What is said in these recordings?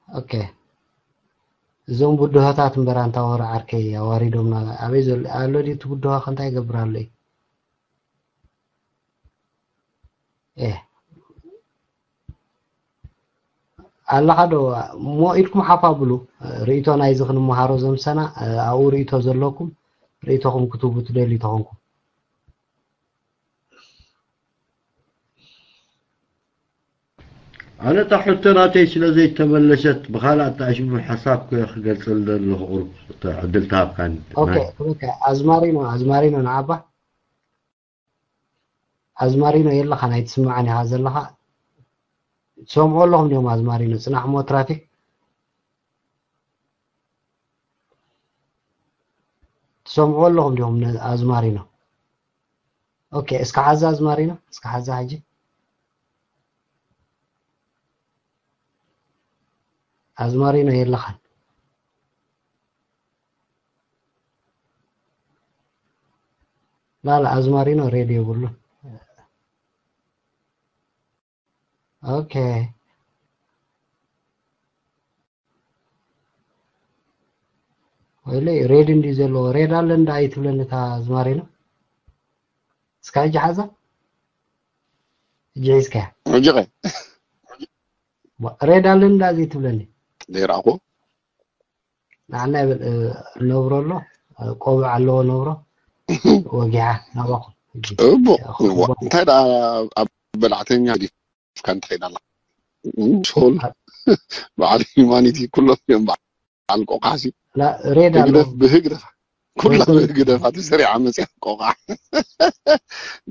ኦኬ። እዞም ብድሆታት እምበር ኣንታ ወረ ዓርከይ ኣዋሪዶምና። ኣበይ ዘሎ ኣሎ ድዩ እቲ ብድሆ ከ እንታይ ይገብር ኣሎ እዩ? ኤ ኣለኻ ዶ እሞ ኢድኩም ሓፍ ኣብሉ። ርእይቶ ናይዚ ክንመሃሮ ዘምሰና ኣብኡ ርእይቶ ዘለኩም ርእይቶኹም ክትቡ ትደልዩ ተኾንኩም። ኣነ እታ ሕቶ ናተይ ስለ ዘይተመለሰት ብኻልእ ኣተኣሽሙ ሓሳብ ክገልጸሉ ዘለኹ ቁሩብ ዕድል ተሃብካኒ። ኦኬ ኦኬ። ኣዝማሪኖ ኣዝማሪኖ ንዓባ ኣዝማሪኖ የለኻ ናይ ትስምዓን ኢኻ ዘለኻ። ትሰምዑ ኣለኹም ድዮም ኣዝማሪኖ? ጽናሕ እሞ ትራፊክ ትሰምዑ ኣለኹም ድዮም ኣዝማሪኖ? ኦኬ እስከ ሓዛ ኣዝማሪኖ እስከ ሓዛ ሕጂ ኣዝማሪኖ የለኻን። ላላ ኣዝማሪኖ ሬድዮ የብሉን። ኦኬ ወይለ ሬድ እንዲ ዘለዎ ሬድ ኣለ እንዳ ኣይትብለኒ እታ ኣዝማሪኖ እስካ እጅ ሓዛ እጅ ሒዝካ ሕጂ ኸ ሬድ ኣለ እንዳ ዘይትብለኒ ዘይረኣኹ ንዓና ይብል ነብሮ ኣሎ ቆብዕ ኣለዎ ነብሮ ወጊሓ ናባኹም እቦ እንታይ ደኣ ኣብ በላዕተኛ ገዲፍካ እንታይ ኢላ ኣላ ሶል በዓል ሂማኒቲ ኩሎም እዮም በዓል ቆቃሲ ሬድ ኣሎ ህግደፍ ብህግደፍ ኩላ ብህግደፋ ተሰሪዓ መፅያ ቆቃ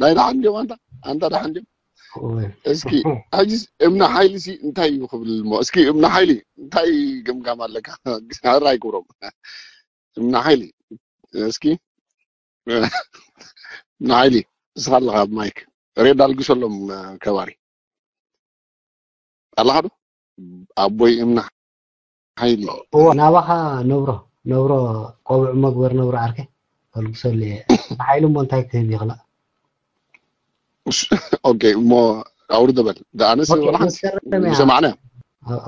ናይ ደሓን ድዮም ኣንታ ኣንታ ደሓን ድዮም እስኪ ሕጂ እምነ ሓይሊ ሲ እንታይ እዩ ክብል እሞ እስኪ እምነ ሓይሊ እንታይ ግምጋም ኣለካ ሕራይ ክብሮም እምነ ሓይሊ እስኪ እምነ ሓይሊ እስኻ ኣለኻ ኣብ ማይክ ሬድ ኣልግሰሎም ከባሪ ኣለኻ ዶ ኣቦይ እምነ ሓይሊ እዋ ናባኻ ነብሮ ነብሮ ቆብዕ መግበር ነብሮ ዓርከይ ከልግሰሉ እየ ሓይሊ እሞ እንታይ ክህብ ይኽላ ኦኬ እሞ ኣውርደ በል ኣነስ ኦኬ፣ ወላ ሓንቲ መስከረም እያ። ሰማዕና ኦ-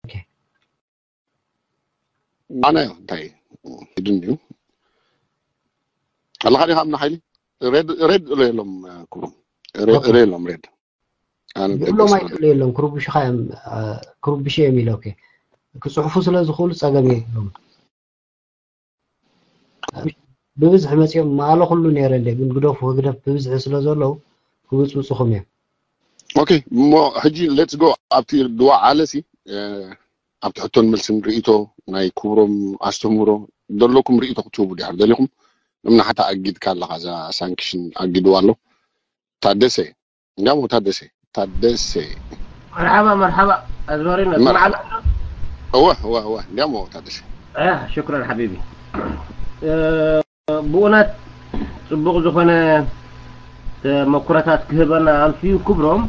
ኦኬ ኣነ እንታይ ድን እዩ ኣለኻ ዲኻ እምነ ሓይሊ ሬድ ሬድ ሎ የሎም ክብሮም ሬድ ኦኬ። ሬድ የሎም ሬድ ኣነ ብሎም ኣይክእሉ የሎም ክርብሽኻ እዮም እ፣ ክርብሽ እዮም ኢለ ኦኬ ክፅሕፉ ስለ ዝኽእሉ ፀገም የብሎም ብብዝሒ መፂኦም ማእለ ኩሉ ነይረ እንደ ግን ግደፉ ህግደፍ ብብዝሒ ስለ ዘለዉ ክብፅብፅኹም እዮም ኦኬ እሞ ሕጂ ሌትስ ጎ ኣብቲ ድዋ ዓለሲ ኣብቲ ሕቶን መልስን ርእቶ ናይ ክብሮም ኣስተምህሮ ዘለኩም ርእቶ ክትህቡ ድሕር ደሊኹም እምና ሓታ ኣጊድካ ኣለኻ እዛ ሳንክሽን ኣጊድዋ ኣሎ ታደሰ እንዲያሞ ታደሰ ታደሰ مرحبا مرحبا أزمارينا مرحبا. سمعنا እወ እወ እወ እንዲያሞ ታደሰ آه شكرا حبيبي ብእውነት ፅቡቕ ዝኾነ ተመኩረታት ክህበና ኣምስዩ ክብሮም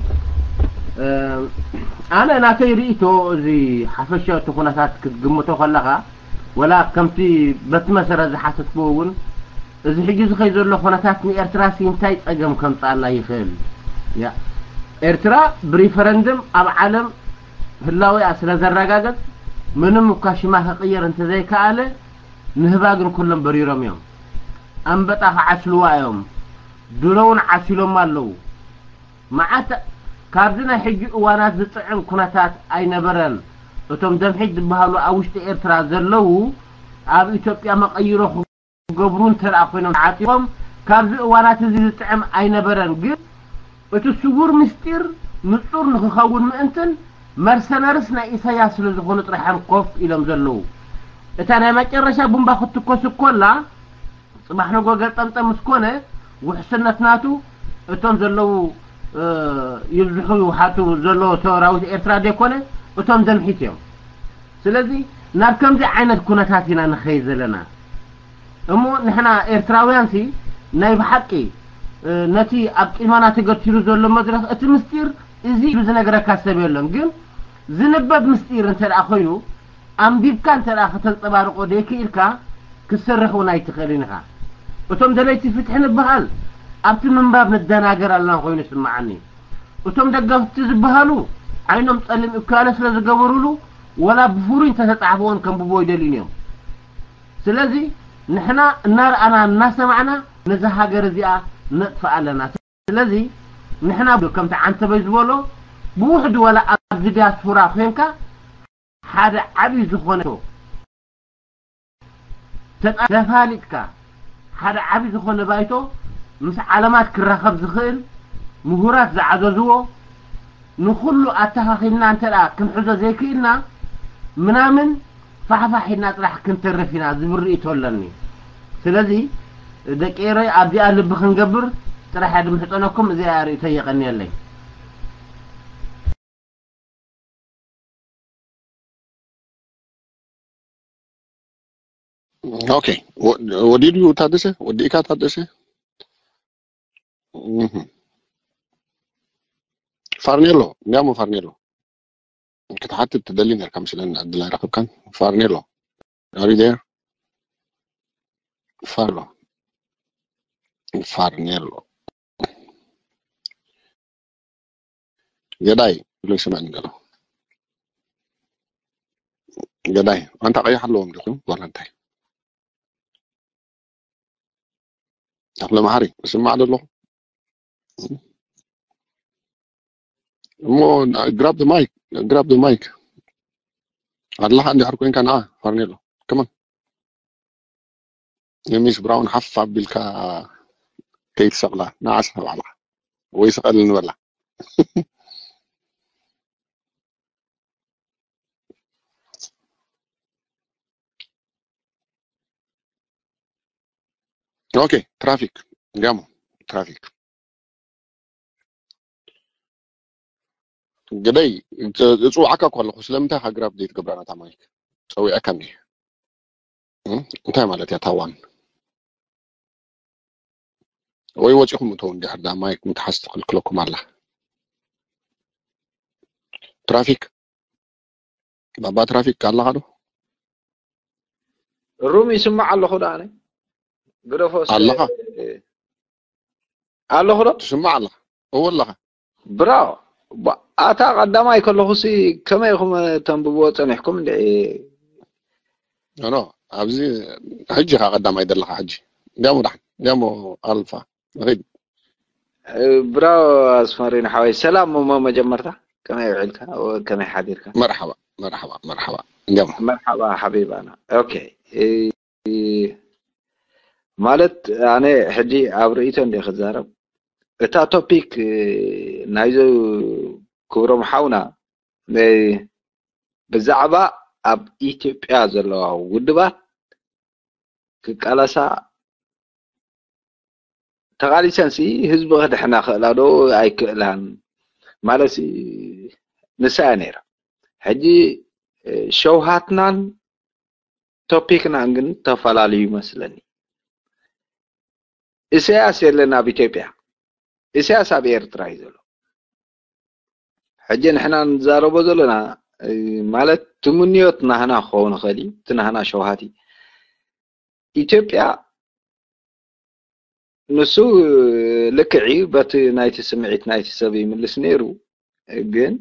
ኣነ ናተይ ርእቶ እዚ ሓፈሻ እቲ ኩነታት ክትግምቶ ከለኻ ወላ ከምቲ በቲ መሰረት ዝሓተትክዎ እውን እዚ ሕጂ ዝኸይ ዘሎ ኩነታት ንኤርትራ ሲ እንታይ ፀገም ከምፅኣላ ይኽእል ያ ኤርትራ ብሪፈረንድም ኣብ ዓለም ህላዊኣ ስለ ዘረጋገፅ ምንም እኳ ሽማ ክቕየር እንተዘይከኣለ ንህባ ግን ኩሎም በሪሮም እዮም ኣንበጣ ክዓስልዋ እዮም ድሮውን ዓሲሎም ኣለዉ መዓት ካብዚ ናይ ሕጂ እዋናት ዝጥዕም ኩነታት ኣይነበረን እቶም ደምሒት ዝበሃሉ ኣብ ውሽጢ ኤርትራ ዘለዉ ኣብ ኢትዮጵያ መቐይሮ ክገብሩ እንተ ደኣ ኮይኖም ተዓጢቖም ካብዚ እዋናት እዚ ዝጥዕም ኣይነበረን ግን እቲ ስውር ምስጢር ንጹር ንክኸውን ምእንትን መርሰነርስ ናይ ኢሳያስ ስለ ዝኾኑ ጥራሕም ኮፍ ኢሎም ዘለዉ እታ ናይ መጨረሻ ቡምባ ክትትኮስ እኮላ ጽባሕ ነጎ ገጠምጠም ምስ ኮነ ውሕስነት ናቱ እቶም ዘለዉ ይብዝሑ ይውሓቱ ዘለዎ ሰራዊት ኤርትራ ዘይኮነ እቶም ደምሒት እዮም ስለዚ ናብ ከምዚ ዓይነት ኩነታት ኢና ንኸይድ ዘለና እሞ ንሕና ኤርትራውያን ሲ ናይ ብሓቂ ነቲ ኣብ ቂመና ተገቲሩ ዘሎ መድረኽ እቲ ምስጢር እዚ ዝነግረካ ሰብ የለን ግን ዝንበብ ምስጢር እንተ ደኣ ኮይኑ ኣንቢብካ እንተ ደኣ ከተንጸባርቆ ደይክኢልካ ክትሰርሕ እውን ኣይትኽእልን ኢኻ እቶም ደለይቲ ፍትሒ ንበሃል ኣብቲ ምንባብ ንደናገር ኣለና ኮይኑ ይስምዓኒ እቶም ደገፍቲ ዝበሃሉ ዓይኖም ጸሊም እኳለ ስለ ዝገበሩሉ ወላ ብፍሩይ እንተተጻሕፈ እውን ከንብቦ ይደልዩን እዮም። ስለዚ ንሕና እናረኣና እናሰማዕና ነዛ ሃገር እዚኣ ነጥፍኣ ኣለና። ስለዚ ንሕና ከምቲ ዓንተበይ ዝበሎ ብውሕዱ ወላ ኣብዚ ዲያስፖራ ኮንካ ሓደ ዓብዪ ዝኾነ ተጣ-፣ ተፋሊጥካ ሓደ ዓቢ ዝኾነ ባይቶ ምስ ዓለማት ክራኸብ ዝኽእል ምሁራት ዝዓዘዝዎ ንኹሉ ኣተኻኺልና እንተ ደኣ ክንሕዞ ዘይክእልና ምናምን ፋሕፋሕ ኢልና ጥራሕ ክንተርፍ ኢና ዝብል ርእይቶ ኣለኒ። ስለዚ ደቂ ኤረይ ኣብዚኣ ልቢ ክንገብር ጥራሕ እየ ድምሕጸነኩም። እዚኣ ርእይቶ የቐንየለይ። ኦኬ፣ ወ- ወዲኡ ድዩ ታደሰ? ወዲእካ ታደሰ? እህ። ፋርኔሎ፣ እንዲያሞ ፋርኔሎ ክትሓትት ትደሊ ነርካ መስለኒ፣ ዕድል ኣይረኸብካን። ፋርኔሎ፣ are you there? ፋርሎ፣ ፋርኔሎ። ገዳይ ብሎ ይስምዐኒ ዘሎ። ገዳይ፣ ኣንታ ቀይሕ ኣለዎም ዲኹም ዋላ እንታይ? ተኽለ መሓሪ፣ እስማዕ ዶ ኣለኹ? እሞ grab the mic, grab the mic። ኣለኻ እንድሕር ኮይንካ ንዓ ፋርኔሎ። Come on. የሚስ ብራውን ሓፍ ኣቢልካ ከይትሰቕላ፣ ንዓ ስቕ ባዕልኻ። ወይ ስቐል ንበላ። ኦኬ፣ ትራፊክ፣ እንዲያሞ ትራፊክ። ግደይ፣ እጽ-፣ እጽውዓካ እኮ ኣለኹ። ስለምንታይ ኢኻ ግራብ ዘይትገብራ ነታ ማይክ? ጸዊዐካ እንዲየ። እም? እንታይ ማለት እያ ታዋን? ወይ ወጺኹም እተው፣ እንድሕር ዳ ማይክ ምትሓዝ ትኽልክለኩም ኣላ። ትራፊክ፣ ባባ ትራፊክ ኣለኻ ዶ? ሩም ይስማዕ ኣለኹ ዶ ኣነ? ግደፎ እስከ። ኣለኻ? ኣለኹ ዶ? ትስማዕ ኣለኻ? እወ ኣለኻ። ብራው። ባ-፣ ኣታ ቀዳማይ ከለኹሲ ከመይ ኢኹም ተንብብዎ ጸኒሕኩም እንዴ? ኖ፣ ኖ፣ ኣብዚ ሕጂ ኢኻ ቀዳማይ ዘለኻ ሕጂ። እንዲያሞ ዳሕን፣ እንዲያሞ ኣልፋ። ንኺድ። ብራው ኣስመሪኖ ሓወይ፣ ሰላም እሞ መጀመርታ ከመይ ውዒልካ? ከመይ ሓዲርካ? መርሓባ፣ መርሓባ፣ መርሓባ። እንዲያሞ። መርሓባ ሓቢባና። ኦኬ። እ፣ ማለት ኣነ ሕጂ ኣብ ርእይቶ እንደ ክዛረብ፣ እታ ቶፒክ፣ እ፣ ናይዞ ክብሮም ሓውና፣ እ፣ ብዛዕባ ኣብ ኢትዮጵያ ዘለዋ ውድባት ክቃለሳ ተቓሊሰንሲ ህዝቢ ክድሕና ክእላ ዶ ኣይክእላን? ማለትሲ ንሳ እያ ነይራ። ሕጂ፣ እ፣ ሸውሃትናን ቶፒክናን ግን ተፈላለዩ ይመስለኒ። ኢሳያስ የለን ኣብ ኢትዮጵያ። ኢሳያስ ኣብ ኤርትራ እዩ ዘሎ። ሕጂ ንሕና ንዛረቦ ዘለና፣ እ፣ ማለት ትምንዮት ናህና ክኸውን ይኽእል እዩ፣ እቲ ናህና ሸውሃት እዩ። ኢትዮጵያ ንሱ ልክዕ እዩ፣ በቲ ናይቲ ስምዒት ናይቲ ሰብ ይምልስ ነይሩ። ግን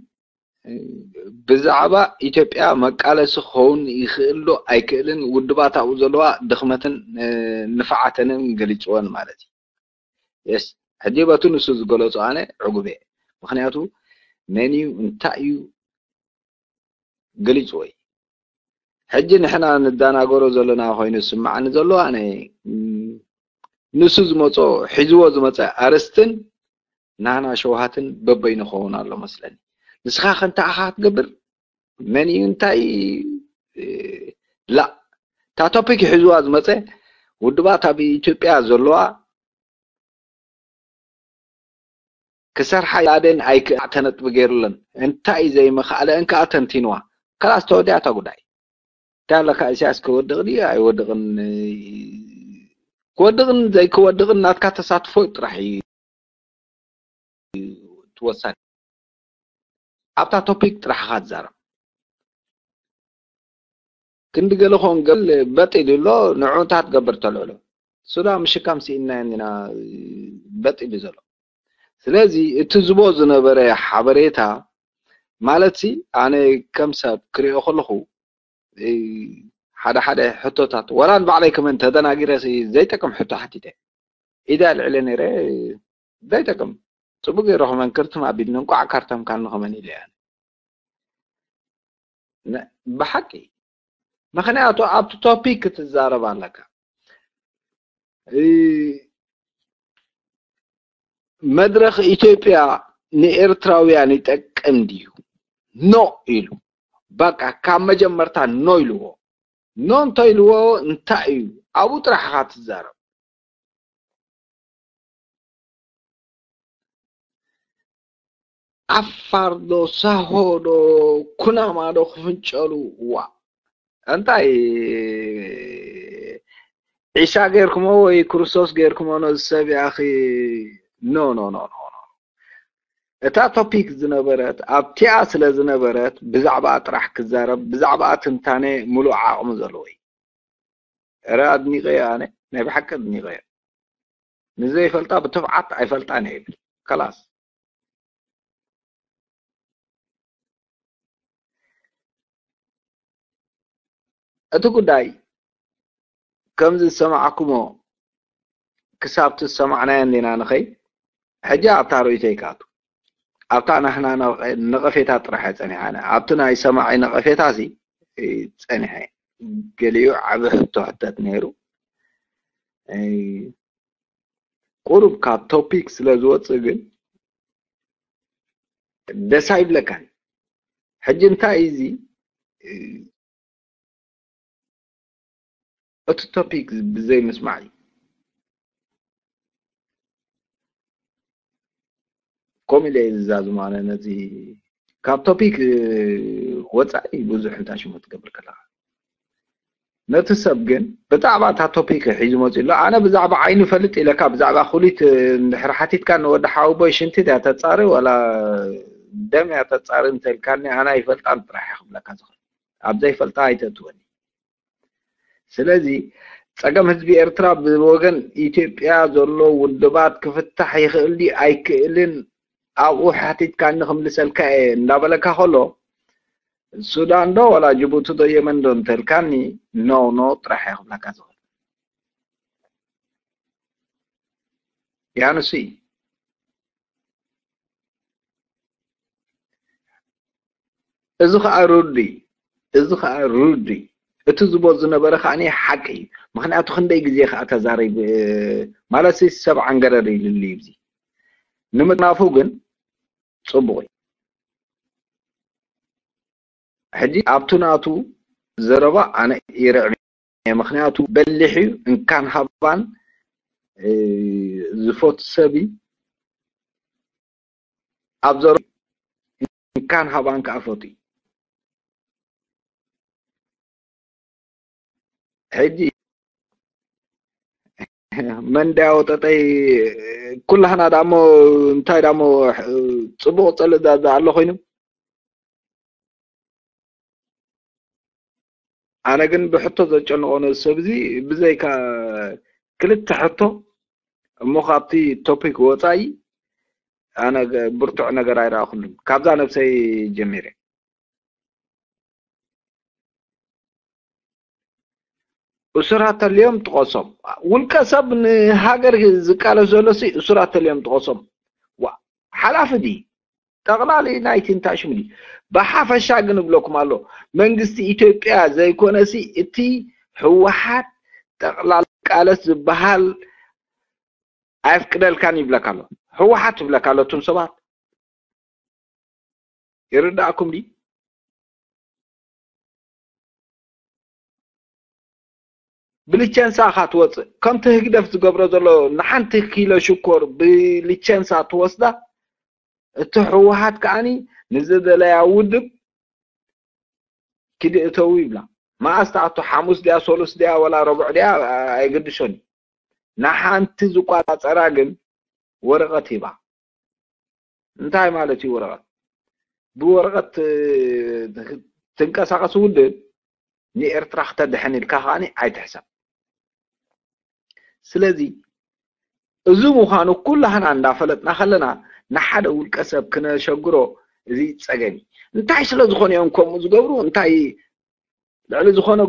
ብዛዕባ ኢትዮጵያ መቃለሲ ክኸውን ይኽእል ዶ ኣይክእልን፣ ውድባት ኣብኡ ዘለዋ ድኽመትን፣ እ፣ ንፍዓተንን ገሊጽወን ማለት እዩ። የስ፣ ሕጂ በቲ ንሱ ዝገለጾ ኣነ ዕጉብ እየ። ምኽንያቱ መን እዩ፣ እንታይ እዩ ገሊጽዎ እዩ። ሕጂ ንሕና ንዳናገሮ ዘለና ኮይኑ ዝስምዓኒ ዘሎ ኣነ፣ እም፣ ንሱ ዝመጾ፣ ሒዝዎ ዝመጸ ኣርእስትን ናህና ሸውሃትን በበይኑ ክኸውን ኣሎ መስለኒ። ንስኻ ከ እንታይ ኢኻ ክትገብር? መን እዩ እንታይ? እ፣ ላ፣ እታ ቶፒክ ሒዝዋ ዝመጸ ውድባት ኣብ ኢትዮጵያ ዘለዋ ክሰርሓ ይኣደን ኣይክእላ ተነጥቢ ገይሩለን። እንታይ እዩ ዘይምኽኣለ እንከኣ ተንቲንዋ። ከላስ ተወዲኣ እታ ጉዳይ። እንታይ ኣለካ ኢሳያስ ክወድቕ ድዩ ኣይወድቕን? ክወድቕን ዘይክወድቕን ናትካ ተሳትፎ ጥራሕ እዩ ትወሳኒ። ኣብታ ቶፒክ ጥራሕ ኢኻ ትዛረብ። ክንዲ ገለ ክኾን ገል በጥ ኢሉ ኣሎ፣ ንዑ እንታይ ትገብር ተልዕሎ። ሱዳን ምሽካም ስኢንናየን ኢና በጥ ኢሉ ዘሎ። ስለዚ እቲ ዝቦ ዝነበረ ሓበሬታ ማለት ሲ ኣነ ከም ሰብ ክሪኦ ከለኹ ሓደ ሓደ ሕቶታት ወላ ንባዕለይ ከመን ተደናጊረ ሲ ዘይጠቅም ሕቶ ሓቲተ ኢደ ኣልዕለ ነይረ። ዘይጠቅም ጽቡቅ ገይረ ከመን ክርትም ኣቢልኒ እንቋዕ ካርተምካኒ ከመን ኢለ እያ። ብሓቂ ምክንያቱ ኣብቲ ቶፒክ ክትዛረብ ኣለካ። መድረኽ ኢትዮጵያ ንኤርትራውያን ይጠቅም ድዩ? ኖ ኢሉ። በቃ ካብ መጀመርታ ኖ ኢልዎ። ኖ እንተ ኢልዎ እንታይ እዩ? ኣብኡ ጥራሕ ኢኻ ትዛረብ። ዓፋር ዶ ሳሆ ዶ ኩናማ ዶ ክፍንጨሉ? ዋ እንታይ ዒሳ ገይርኩሞ ወይ ክርስቶስ ገይርኩሞ ነዚ ሰብ ያኺ? ኖ ኖ ኖ ኖ ኖ። እታ ቶፒክ ዝነበረት ኣብቲኣ ስለ ዝነበረት ብዛዕባኣ ጥራሕ ክዛረብ ብዛዕባኣ ትንታነ ሙሉእ ዓቕሚ ዘለዎ እዩ። እረ ኣድኒቐዮ ኣነ ናይ ብሓቂ ኣድኒቐዮ። ንዘይፈልጣ ብትብዓት ኣይፈልጣን እየ ይብል። ከላስ እቲ ጉዳይ ከምዚ ዝሰማዕኩሞ ክሳብ ትሰማዕናዮ እንዲና ንኸይ ሕጂ ኣብታ ርእይቶይ ክኣቱ ኣብታ ናህና ነቐፌታ ጥራሕ ጸኒሓ ኣብቲ ናይ ሰማዒ ነቐፌታ ሲ ጸኒሐ ገሊኡ ዓቢ ሕቶ ሕተት ነይሩ። ቁሩብ ካብ ቶፒክ ስለ ዝወፅእ ግን ደስ ኣይብለካን። ሕጂ እንታይ እዚ እቲ ቶፒክ ብዘይ ምስማዕ እዩ። ከምኡ ኢለ እየ ዝዛዝም ኣነ ነዚ ካብ ቶፒክ ወፃኢ ብዙሕ እንታይ ሽሙ ትገብር ከለካ ነቲ ሰብ ግን ብዛዕባ እታ ቶፒክ ሒዙ መፂኡ ኣሎ። ኣነ ብዛዕባ ዓይኑ ፈልጥ ኢለካ ብዛዕባ ኩሊት እንድሕር ሓቲትካ ንወዲ ሓወቦይ ሽንቲ ድያ ተፃሪ ወላ ደም እያ ተፃሪ እንተልካኒ ኣነ ኣይፈልጣን ጥራሕ እየ ክብለካ ዝኽእል። ኣብ ዘይፈልጣ ኣይተእትወኒ። ስለዚ ፀገም ህዝቢ ኤርትራ ብወገን ኢትዮጵያ ዘሎ ውድባት ክፍታሕ ይኽእል ድዩ ኣይክእልን ኣብኡ ሓቲትካኒ ክምልሰልካ እየ እንዳበለካ ከሎ ሱዳን ዶ ወላ ጅቡቲ ዶ የመን ዶ እንተልካኒ ኖ ኖ ጥራሕ እየ ክብለካ ዝኽእል። ያንሱ እዩ። እዚ ኸኣ ሩድ እዩ። እዚ ኸኣ ሩድ እዩ። እቲ ዝቦ ዝነበረ ከኣ ሓቂ እዩ። ምኽንያቱ ክንደይ ግዜ ከኣ ተዛሪቡ ማለት ሰብ ዓንገረር ኢልሉ እዩ። እዚ ንምጥናፉ ግን ጽቡቕ እዩ። ሕጂ ኣብቱ ናቱ ዘረባ ኣነ ይርዕም እየ። ምኽንያቱ በሊሕ እዩ። እንካን ሃባን ዝፈቱ ሰብ እዩ። ኣብ ዘረባ እንካን ሃባን ከዓ ፈቱ እዩ። ሕጂ መንዳያ ወጠጠይ ኩላህና ዳሞ እንታይ ዳሞ ጽቡቕ ጸልእ ዳዛ ኣሎ ኮይኑ ኣነ ግን ብሕቶ ዘጨንቖ ነዚ ሰብ እዚ ብዘይካ ክልተ ሕቶ እሞ ካብቲ ቶፒክ ወፃኢ ኣነ ብርቱዕ ነገር ኣይረኣኹሉን ካብዛ ነብሰይ ጀሚረ። እሱራት ተልዮም ጥቐሶም። ውልቀ ሰብ ንሃገር ዝቃለስ ዘሎ ሲ እሱራት ተልዮም ጥቐሶም። ሓላፊ ድዩ? ጠቕላሊ ናይቲ እንታይ ሽሙ ድዩ? ብሓፈሻ ግን እብለኩም ኣሎ መንግስቲ ኢትዮጵያ ዘይኮነሲ እቲ ህወሓት ጠቕላሊ ቃለስ ዝበሃል ኣየፍቅደልካን ይብለካ ኣሎ። ህወሓት ይብለካ ኣሎ እቱም ሰባት ይርዳእኩም ድዩ? ብልቸንሳ ኢኻ ትወፅእ። ከምቲ ህግደፍ ዝገብሮ ዘሎ ንሓንቲ ኪሎ ሽኮር ብልቸንሳ ትወስዳ፣ እቲ ህወሓት ከዓኒ ንዝደለያ ውድብ ኪድ እተው ይብላ። መዓስ ትኣቱ? ሓሙስ ድያ፣ ሰሉስ ድያ፣ ወላ ረቡዕ ድያ፣ ኣየገድሶን እዩ። ንሓንቲ ዝቋፃፀራ ግን ወረቐት ሂባ። እንታይ ማለት እዩ ወረቐት? ብወረቐት ትንቀሳቐስ ውድብ ንኤርትራ ክተድሕን ኢልካ ከዓኒ ኣይትሕሰብ። ስለዚ እዚ ምዃኑ ኩላህና እንዳፈለጥና ከለና ንሓደ ውልቀ ሰብ ክነሸግሮ እዚ ጸገም እዩ። እንታይ ስለ ዝኾነ እዮም ከምኡ ዝገብሩ? እንታይ ልዕሊ ዝኾነ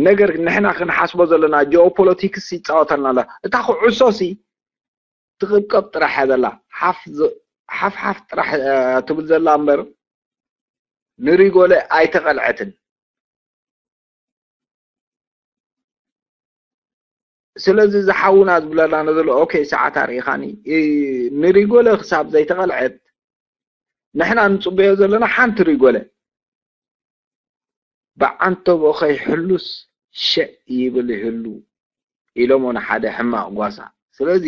ነገር ንሕና ክንሓስቦ ዘለና ጂኦፖለቲክስ ይፃወተልና ኣላ። እታ ኩዕሶ ሲ ትቕብቀብ ጥራሕ እያ ዘላ። ሓፍ ሓፍሓፍ ጥራሕ ትብል ዘላ እምበር ንሪጎለ ኣይተቐልዐትን። ስለዚ ዝሓውና ዝብለና ዘሎ ኦኬ፣ ሰዓት ኣርኢኻኒ። ንሪጎለ ክሳብ ዘይተቐልዐት ንሕና ንፅበዮ ዘለና ሓንቲ ሪጎለ። ብዓንተቦ ከይሕሉስ ሸእ ይብል ይህሉ ኢሎሞ ንሓደ ሕማቕ ጓሳ። ስለዚ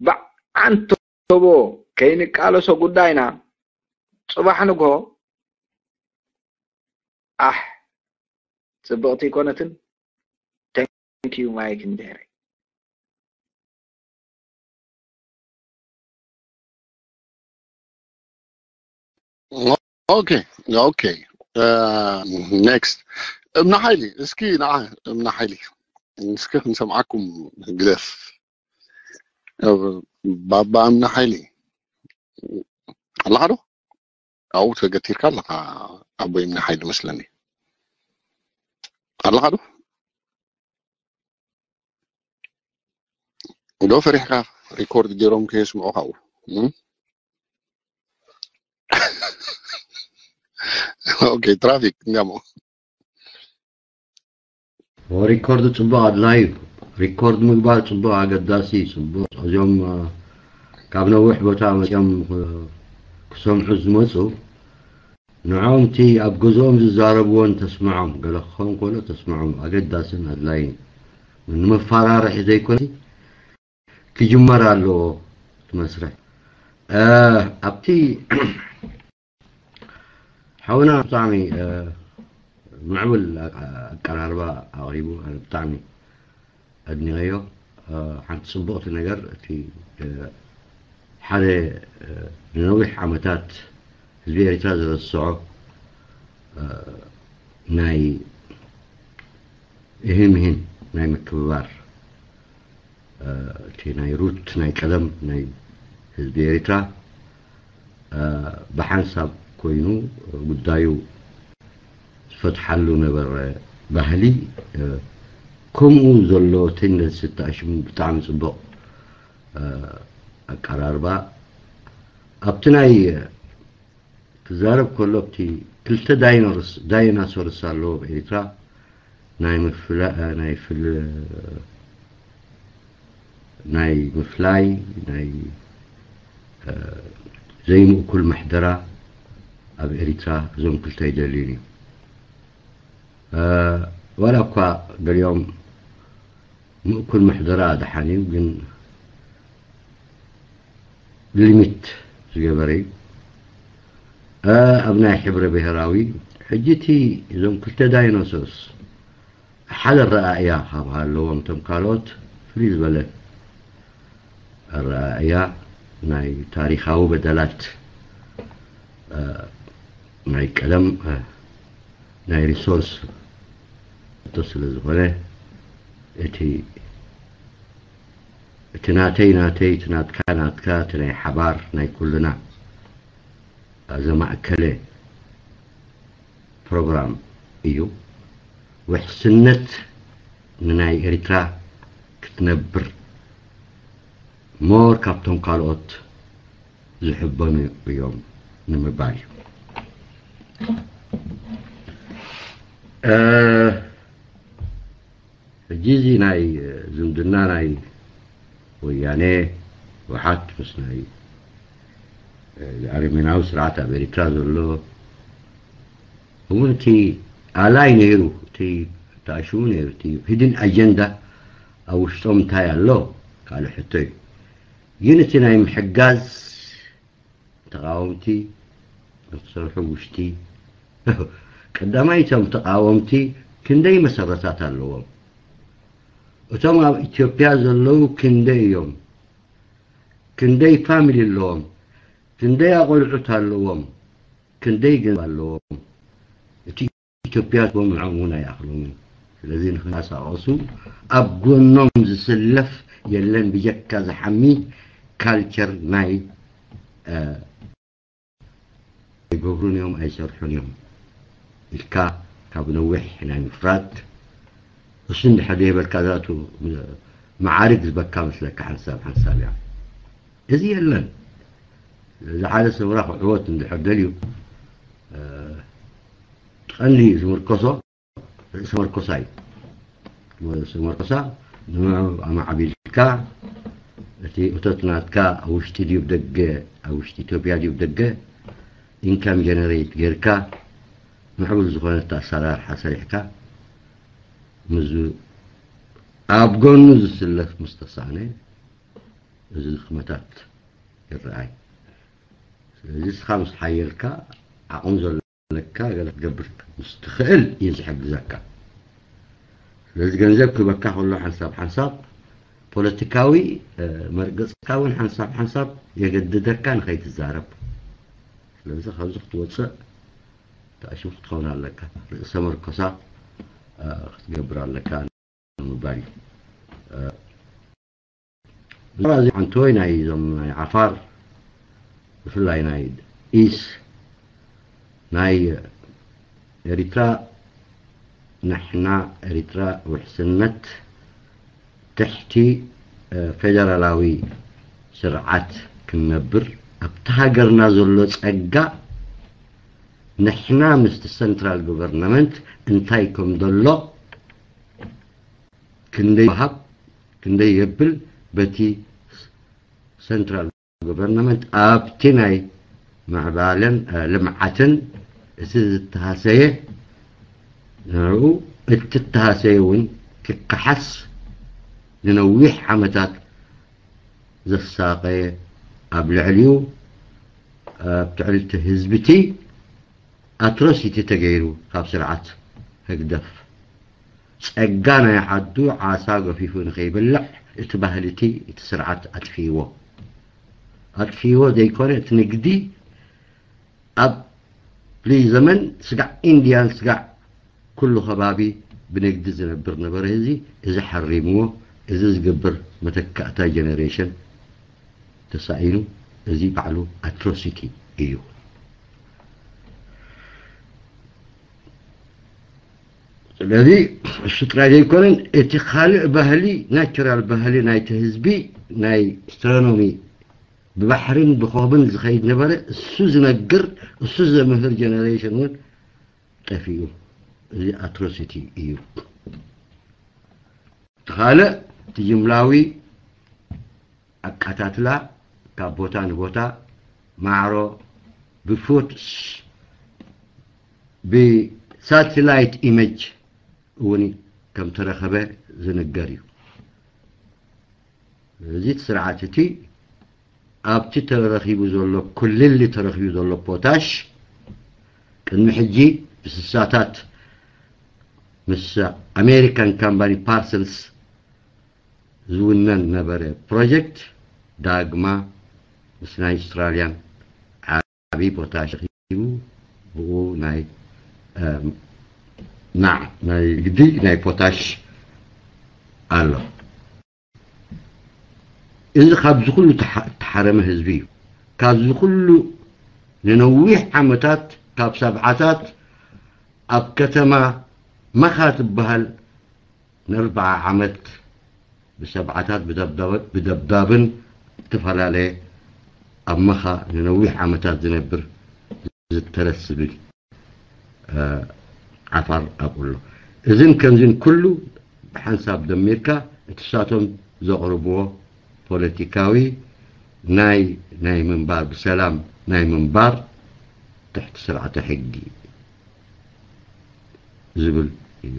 ብዓንተቦ ከይንቃለሶ ጉዳይና፣ ፅባሕ ንግሆ ኣሕ ፅብቕቲ ኣይኮነትን። Thank you ማይክ እንዴረ። ኦኬ ኦኬ። ኔክስት እምና ሓይሊ፣ እስኪ ንዓ እምና ሓይሊ እስኪ ክንሰምዓኩም። ግደፍ ባባ እምና ሓይሊ ኣለኻ ዶ? ኣብኡ ተገቲርካ ኣለኻ ኣቦይ እምና ሓይሊ መስለኒ። ኣለኻ ዶ? ዶ ፈሪሕካ ሪኮርድ ገይሮም ከየስምዑ ካብኡ ኦኬ ትራፊክ እንዲያሞ ሪኮርድ ፅቡቅ ኣድላይ እዩ። ሪኮርድ ምግባር ፅቡቅ ኣገዳሲ እዩ። ፅቡቅ እዚኦም ካብ ነዊሕ ቦታ መፅኦም ክሰምዑ ዝመፁ ንዕኦም እቲ ኣብ ገዝኦም ዝዛረብዎን ተስምዖም፣ ገለ ክኸውን ከሎ ተስምዖም ኣገዳስን ኣድላይን እዩ። ንመፋራርሒ ዘይኮነ ክጅመር ኣለዎ እቲ መስርሕ። ኣብቲ ሓውና ብጣዕሚ ምዕቡል ኣቀራርባ ኣቕሪቡ፣ ኣነ ብጣዕሚ ኣድኒቐዮ። ሓንቲ ፅቡቕቲ ነገር እቲ ሓደ ንነዊሕ ዓመታት ህዝቢ ኤርትራ ዝረስዖ ናይ እህምህን ናይ ምክብባር እቲ ናይ ሩት ናይ ቀደም ናይ ህዝቢ ኤርትራ ብሓንሳብ ኮይኑ ጉዳዩ ዝፈትሓሉ ነበረ ባህሊ ከምኡ ዘሎ ቴንደንሲ ተኣሽሙ ብጣዕሚ ፅቡቕ ኣቀራርባ ኣብቲ ናይ ክዛረብ ከሎ ኣብቲ ክልተ ዳይኖርስ ዳይናሶርስ ኣለዎ ኣብ ኤርትራ ናይ ምፍላ ናይ ፍል ናይ ምፍላይ ናይ ዘይምእኩል ምሕደራ ኣብ ኤሪትራ እዞም ክልተ ኣይደልዩን እዩ። ዋላ እኳ ገሊኦም ምእኩል ምሕደራ ደሓን እዩ ግን ሊሚት ዝገበረ እዩ። ኣብ ናይ ሕብረ ብሄራዊ ሕጂ እቲ እዞም ክልተ ዳይኖሶርስ ሓደ ኣረኣእያ ካብ ሃለዎም እቶም ካልኦት ፍልይ ዝበለ ኣረኣእያ ናይ ታሪኻዊ በደላት ናይ ቀደም ናይ ሪሶርስ ሕቶ ስለ ዝኾነ እቲ እቲ ናተይ ናተይ እቲ ናትካ ናትካ እቲ ናይ ሓባር ናይ ኩልና ዘማእከለ ፕሮግራም እዩ። ውሕስነት ንናይ ኤሪትራ ክትነብር ሞር ካብቶም ካልኦት ዝሕበኑ እዮም ንምባል እዩ። ሕጂ እዚ ናይ ዝምድና ናይ ወያነ ህወሓት ምስ ናይ ኣረሜናዊ ስርዓት ኣብ ኤሪትራ ዘሎ እውን እቲ ኣላይ ነይሩ እቲ ተኣሽሙ ነይሩ እቲ ሂድን ኣጀንዳ ኣብ ውሽጦም እንታይ ኣሎ ካልእ ሕቶ እዩ። ግን እቲ ናይ ምሕጋዝ ተቃወምቲ ንክሰርሑ ውሽጢ ቀዳማይ እቶም ተቃወምቲ ክንደይ መሰረታት ኣለዎም? እቶም ኣብ ኢትዮጵያ ዘለዉ ክንደይ እዮም? ክንደይ ፋሚሊ ኣለዎም? ክንደይ ኣቆልዑት ኣለዎም? ክንደይ ገንዘብ ኣለዎም? እቲ ኢትዮጵያ ዝቦም ንዕኦም እውን ኣይኣኽሎምን። ስለዚ ንክንቀሳቀሱ ኣብ ጎኖም ዝስለፍ የለን ብጀካ ዝሓሚ ካልቸር ናይ እ፣ ኣይገብሩን እዮም ኣይሰርሑን እዮም ኢልካ ካብ ነዊሕ ናይ ምፍራድ እሱ እንድሕር ዘይበልካ ዛቱ መዓርግ ዝበካ መስለካ ሓንሳብ ሓንሳብ እያ። እዚ የለን። እዚ ሓደ ሰብ ራኽ ዕወት እንድሕር ደልዩ ቀንዲ ዝምርኮሶ ርእሰ መርኮሳ እዩ። ርእሰ መርኮሳ ንዕኡ ኣማዕቢልካ እቲ እቶት ናትካ ኣብ ውሽጢ ድዩ ደገ ኣብ ውሽጢ ኢትዮጵያ ድዩ ደገ ኢንካም ጀነሬት ጌርካ ምዕቡል ዝኾነ ኣሰራርሓ ሰሪሕካ ምስ ኣብ ጎኑ ዝስለፍ ምስ ተሳእነ እዚ ድኽመታት ይረኣይ። ስለዚ ንስኻ ምስ ሓየልካ ዓቕሚ ዘለካ ገለ ክትገብር ምስ ትኽእል እዩ ዝሕግዘካ። ስለዚ ገንዘብ ክህበካ ከሎ ሓንሳብ ሓንሳብ ፖለቲካዊ መርገፅካ እውን ሓንሳብ ሓንሳብ የገድደካ ንኸይትዛረብ። ስለዚ ካብዚ ክትወፅእ ተኣሽሙ ክትኸውን ኣለካ። ርእሰ መርኮሳ ክትገብር ኣለካ ንምባል እዩ። እዚ ሓንቶይ ናይ ዞም ናይ ዓፋር ብፍላይ ናይ ኢስ ናይ ኤሪትራ ንሕና ኤሪትራ ውሕስነት ትሕቲ ፌደራላዊ ስርዓት ክንነብር ኣብቲ ሃገርና ዘሎ ጸጋ ንሕና ምስቲ ሰንትራል ጎቨርነመንት እንታይ ከም ዘሎ ክንደይ ወሃብ ክንደይ የብል በቲ ሰንትራል ጎቨርነመንት ኣብቲ ናይ ምዕባለን ልምዓትን እቲ ዝተሃሰየ ንዕኡ እቲ እተሃሰየ እውን ክከሓስ ንነዊሕ ዓመታት ዘሳቐየ ኣብ ልዕሊኡ ኣብ ትዕልቲ ህዝብቲ ኣትሮሲቲ ተገይሩ ካብ ስርዓት ህግደፍ ጸጋ ናይ ዓዱ ዓሳ ገፊፉ ንኸይበልዕ እቲ ባህልቲ እቲ ስርዓት ኣጥፊዎ ኣጥፊዎ ዘይኮነ እቲ ንግዲ ኣብ ልይ ዘመን ስጋዕ ኢንዲያን ስጋዕ ኩሉ ከባቢ ብንግዲ ዝነብር ነበረ እዚ እዚ ሓሪምዎ እዚ ዝገብር መተካእታ ጀነሬሽን ተሳኢኑ እዚ ባዕሉ ኣትሮሲቲ እዩ። ስለዚ እሱ ጥራይ ዘይኮነን እቲ ካልእ ባህሊ ናቹራል ባህሊ ናይቲ ህዝቢ ናይ ስትሮኖሚ ብባሕርን ብኮብን ዝኸይድ ነበረ እሱ ዝነግር እሱ ዘምህር ጀነሬሽን እውን ጠፊኡ። እዚ ኣትሮሲቲ እዩ። እቲ ካልእ እቲ ጅምላዊ ኣቃታትላ ካብ ቦታ ንቦታ ማዕሮ ብፉትስ ብሳተላይት ኢመጅ እውን ከም ተረኸበ ዝንገር እዩ። እዚ ስርዓት እቲ ኣብቲ ተረኺቡ ዘሎ ኩልሊ ተረኺቡ ዘሎ ፖታሽ ቅድሚ ሕጂ ብስሳታት ምስ ኣሜሪካን ካምፓኒ ፓርሰንስ ዝውነን ነበረ ፕሮጀክት ዳግማ ምስ ናይ ኣውስትራልያን ዓብዪ ፖታሽ ረኺቡ ብኡ ናይ ናዕ ናይ ግዲ ናይ ፖታሽ ኣሎ። እዚ ካብዚ ኩሉ ተሓረመ ህዝቢ እዩ። ካብዚ ኩሉ ንነዊሕ ዓመታት ካብ ሰብዓታት ኣብ ከተማ መኻ ትበሃል ንኣርብዓ ዓመት ብሰብዓታት ብደብዳብን ዝተፈላለየ ኣብ መኻ ንነዊሕ ዓመታት ዝነብር ዝተረስ ዝብል ዓፋር ኣብኡ ኣሎ። እዝን ከምዝን ኩሉ ብሓንሳብ ደሚርካ እቲ ሳቶም ዘቕርብዎ ፖለቲካዊ ናይ ናይ ምንባር ብሰላም ናይ ምንባር ትሕቲ ስርዓተ ሕጊ ዝብል እዩ።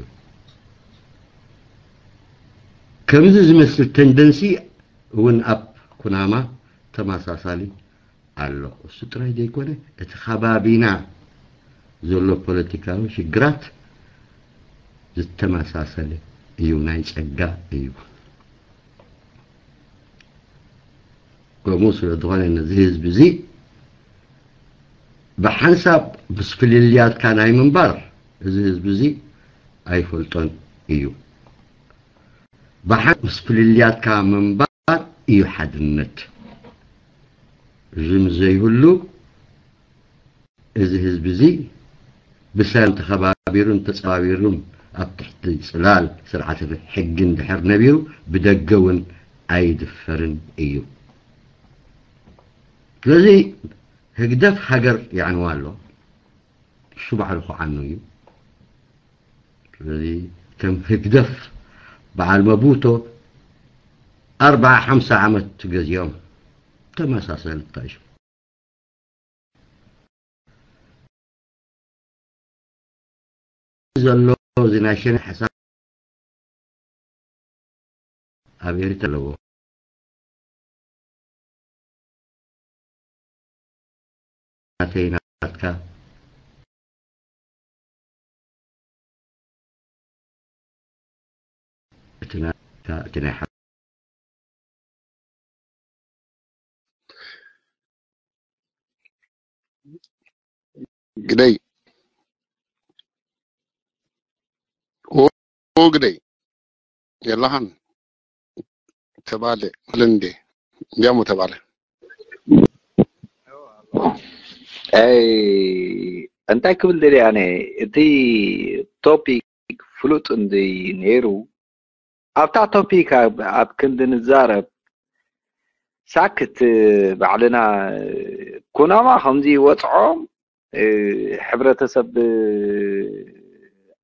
ከምዚ ዝመስል ተንደንሲ እውን ኣብ ኩናማ ተመሳሳሊ ኣሎ። እሱ ጥራይ ዘይኮነ እቲ ከባቢና ዘሎ ፖለቲካዊ ሽግራት ዝተመሳሰለ እዩ፣ ናይ ጸጋ እዩ። ከምኡ ስለ ዝኾነ ነዚ ህዝቢ እዚ ብሓንሳብ ምስ ፍልልያትካ ናይ ምንባር እዚ ህዝቢ እዚ ኣይፈልጦን እዩ። ብሓ ምስ ፍልልያትካ ምንባር እዩ ሓድነት። እዚ ምስ ዘይህሉ እዚ ህዝቢ እዚ ብሰላም ተኸባቢሩን ተጸባቢሩን ኣብ ትሕቲ ጽላል ስርዓተ ሕጊ እንድሕር ነቢሩ፣ ብደገ እውን ኣይድፈርን እዩ። ስለዚ ህግደፍ ሃገር የዕንዋ ኣሎ፣ እሱ ባዕሉ ክዓኑ እዩ። ስለዚ ከም ህግደፍ በዓል መቡቶ ኣርብዓ ሓምሳ ዓመት ገዚኦም ተመሳሰልቲ እዩ። ዘሎ እዚ ናይ ሸነ ሓሳብ ኣብ ኤሪትራ ኣለዎ። ናተይ ናትካ እቲ ናትካ እቲ ናይ ሓ- ግደይ ኦ ግደይ የላኻን ተባለ እንዴ እንዲያሞ ተባለ ኣይ እንታይ ክብል ደልየ ኣነ እቲ ቶፒክ ፍሉጥ እንዲ ነይሩ ኣብታ ቶፒክ ኣብ ክንዲ ንዛረብ ሳክት ባዕልና ኩናማ ከምዚ ይወፅዖም ሕብረተሰብ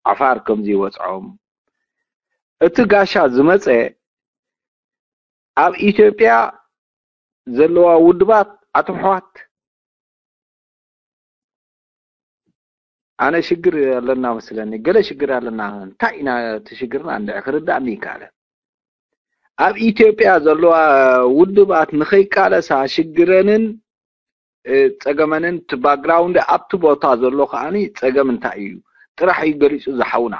ዓፋር ከምዚ ይወፅዖም እቲ ጋሻ ዝመፀ ኣብ ኢትዮጵያ ዘለዋ ውድባት ኣቶም ኣሕዋት ኣነ ሽግር ኣለና መስለኒ ገለ ሽግር ኣለና እንታይ ኢና እቲ ሽግርና እንድዒ ክርዳእኒ ይከኣለ ኣብ ኢትዮጵያ ዘለዋ ውድባት ንኸይቃለሳ ሽግረንን ፀገመንን እቲ ባክግራውንድ ኣብቲ ቦታ ዘሎ ከዓኒ ፀገም እንታይ እዩ ጥራሕ እዩ ገሊፁ ዝሓውና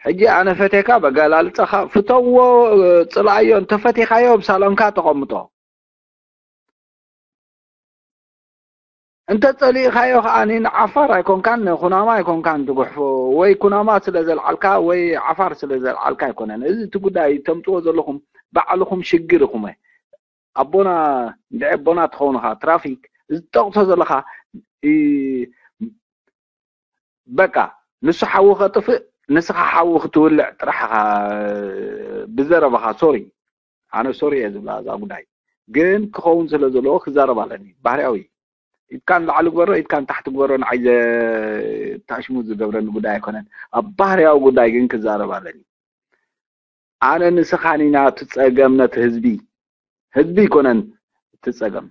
ሕጂ ኣነ ፈቴካ በገላልፀኻ ፍተዎ ፅላእዮ እንተፈቲኻዮ ኣብ ሳሎንካ ተቐምጦ እንተ ፀሊእኻዮ ከዓ ንዓፋር ኣይኮንካን ንኩናማ ኣይኮንካን ትጉሕፎ ወይ ኩናማ ስለ ዘልዓልካ ወይ ዓፋር ስለ ዘልዓልካ ኣይኮነን እዚ እቲ ጉዳይ ተምፅዎ ዘለኹም ባዕልኹም ሽግር ኢኹም ኣቦና እንድዒ ኣቦና ትኸውን ኢኻ ትራፊክ እዚ ትጠቕሶ ዘለኻ በቃ ንሱ ሓዊ ከጥፍእ ንስኻ ሓዊ ክትውልዕ ጥራሕ ኢኻ ብዘረባኻ sorry ኣነ sorry እየ ዝብላ እዛ ጉዳይ ግን ክኸውን ስለ ዘለዎ ክዛረብ ኣለኒ ባህርያዊ ኢድካ ንላዕሊ ግበሮ ኢድካ ንታሕቲ ግበሮ ንዓይ ዘታሽሙ ዝገብረኒ ጉዳይ ኣይኮነን ኣብ ባህርያዊ ጉዳይ ግን ክዛረብ ኣለኒ ኣነ ንስኻን ኢና እቲ ፀገም ነቲ ህዝቢ ህዝቢ ኣይኮነን እቲ ፀገም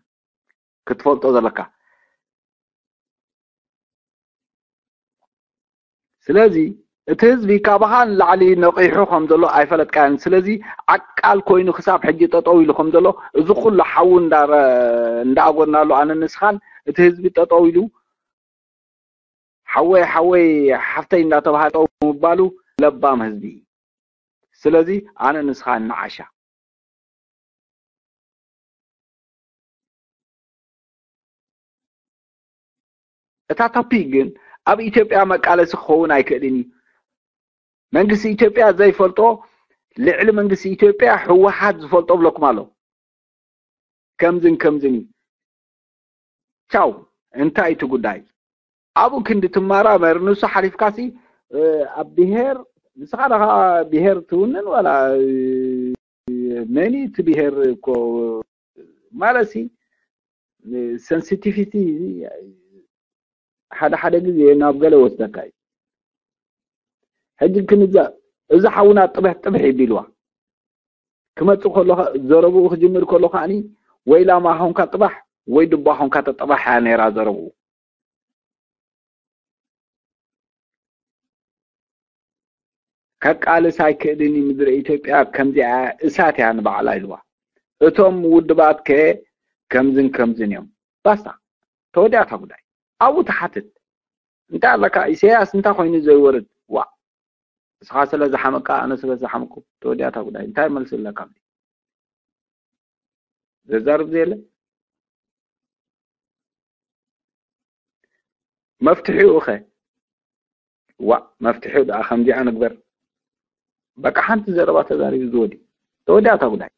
ክትፈልጦ ዘለካ ስለዚ እቲ ህዝቢ ካባኻ ንላዕሊ ነቒሑ ከም ዘሎ ኣይፈለጥካዮን ስለዚ ዓቃል ኮይኑ ክሳብ ሕጂ ጠጠው ኢሉ ከም ዘሎ እዚ ኩሉ ሓዊ እንዳኣጎድናሉ ኣነ ንስኻን እቲ ህዝቢ ጠጠው ኢሉ ሓወይ ሓወይ ሓፍተይ እንዳተባሃለ ጠጠው ምባሉ ለባም ህዝቢ እዩ ስለዚ ኣነ ንስኻ ንዓሻ እታ ቶፒክ ግን ኣብ ኢትዮጵያ መቃለሲ ክኸውን ኣይክእልን እዩ መንግስቲ ኢትዮጵያ ዘይፈልጦ ልዕሊ መንግስቲ ኢትዮጵያ ህወሓት ዝፈልጦ ብለኩም ኣሎ ከምዝን ከምዝን እዩ ቻው እንታይ እቲ ጉዳይ ኣብኡ ክንዲ ትማራመር ንሱ ሓሊፍካሲ ኣብ ብሄር ንስኻ ደኻ ብሄር ትውንን ዋላ መኒ እቲ ብሄር እኮ ማለት ሲ sensitivity ሓደ ሓደ ግዜ ናብ ገለ ወስደካ እዩ ሕጂ ክንዛ እዚ ሓውና ጥብሕ ጥብሕ ይቢልዋ ክመፅእ ከሎ ዘረብኡ ክጅምር ከሎ ከዓኒ ወይ ላማ ኾንካ ጥባሕ ወይ ድባ ኾንካ ተጥባሕ እያ ነይራ ዘረብኡ ከቃልስ ኣይክእልን እዩ ምድሪ ኢትዮጵያ ከምዚኣ እሳት እያ ንባዕላ ኢልዋ እቶም ውድባት ከ ከምዝን ከምዝን እዮም ባስታ ተወዲኣታ ጉዳይ ኣብኡ ትሓትት እንታይ ኣለካ ኢሳያስ እንታይ ኮይኑ ዘይወርድ ዋ እስኻ ስለ ዝሓመቃ ኣነ ስለ ዝሓምኩ ተወዲኣታ ጉዳይ እንታይ መልሲ ኣለካ ዘዛርብ ዘየለ መፍትሒኡ ኸ ዋ መፍትሒኡ ደኣ ከምዚኣ ንግበር በቃ ሓንቲ ዘረባ ተዛሪቡ ዝወዲ ተወዲኣታ ጉዳይ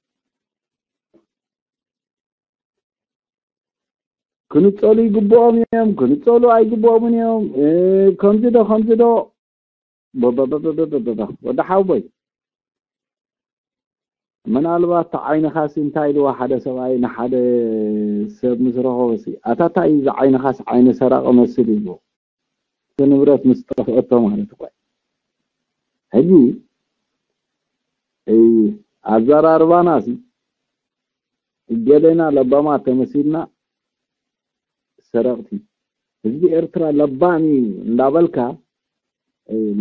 ክንጸሉ ይግብኦም እዮም፣ ክንጸሉ ኣይግብኦምን እዮም። ከምዚ ዶ ከምዚ ዶ ወዲ ሓውቦይ፣ ምናልባት ዓይንኻሲ እንታይ ኢልዋ ሓደ ሰብኣይ ንሓደ ሰብ ምስ ረኸቦሲ፣ ኣታ እንታይ እዩ እዚ ዓይንኻስ ዓይኒ ሰራቂ መስል ይብሎ። እቲ ንብረት ምስ ጠፍአቶ ማለት እኮ እዩ። ሕጂ ኣዘራርባናሲ ገሌና ለባማት ተመሲልና ሰረቕቲ፣ ህዝቢ ኤርትራ ለባም እዩ እንዳበልካ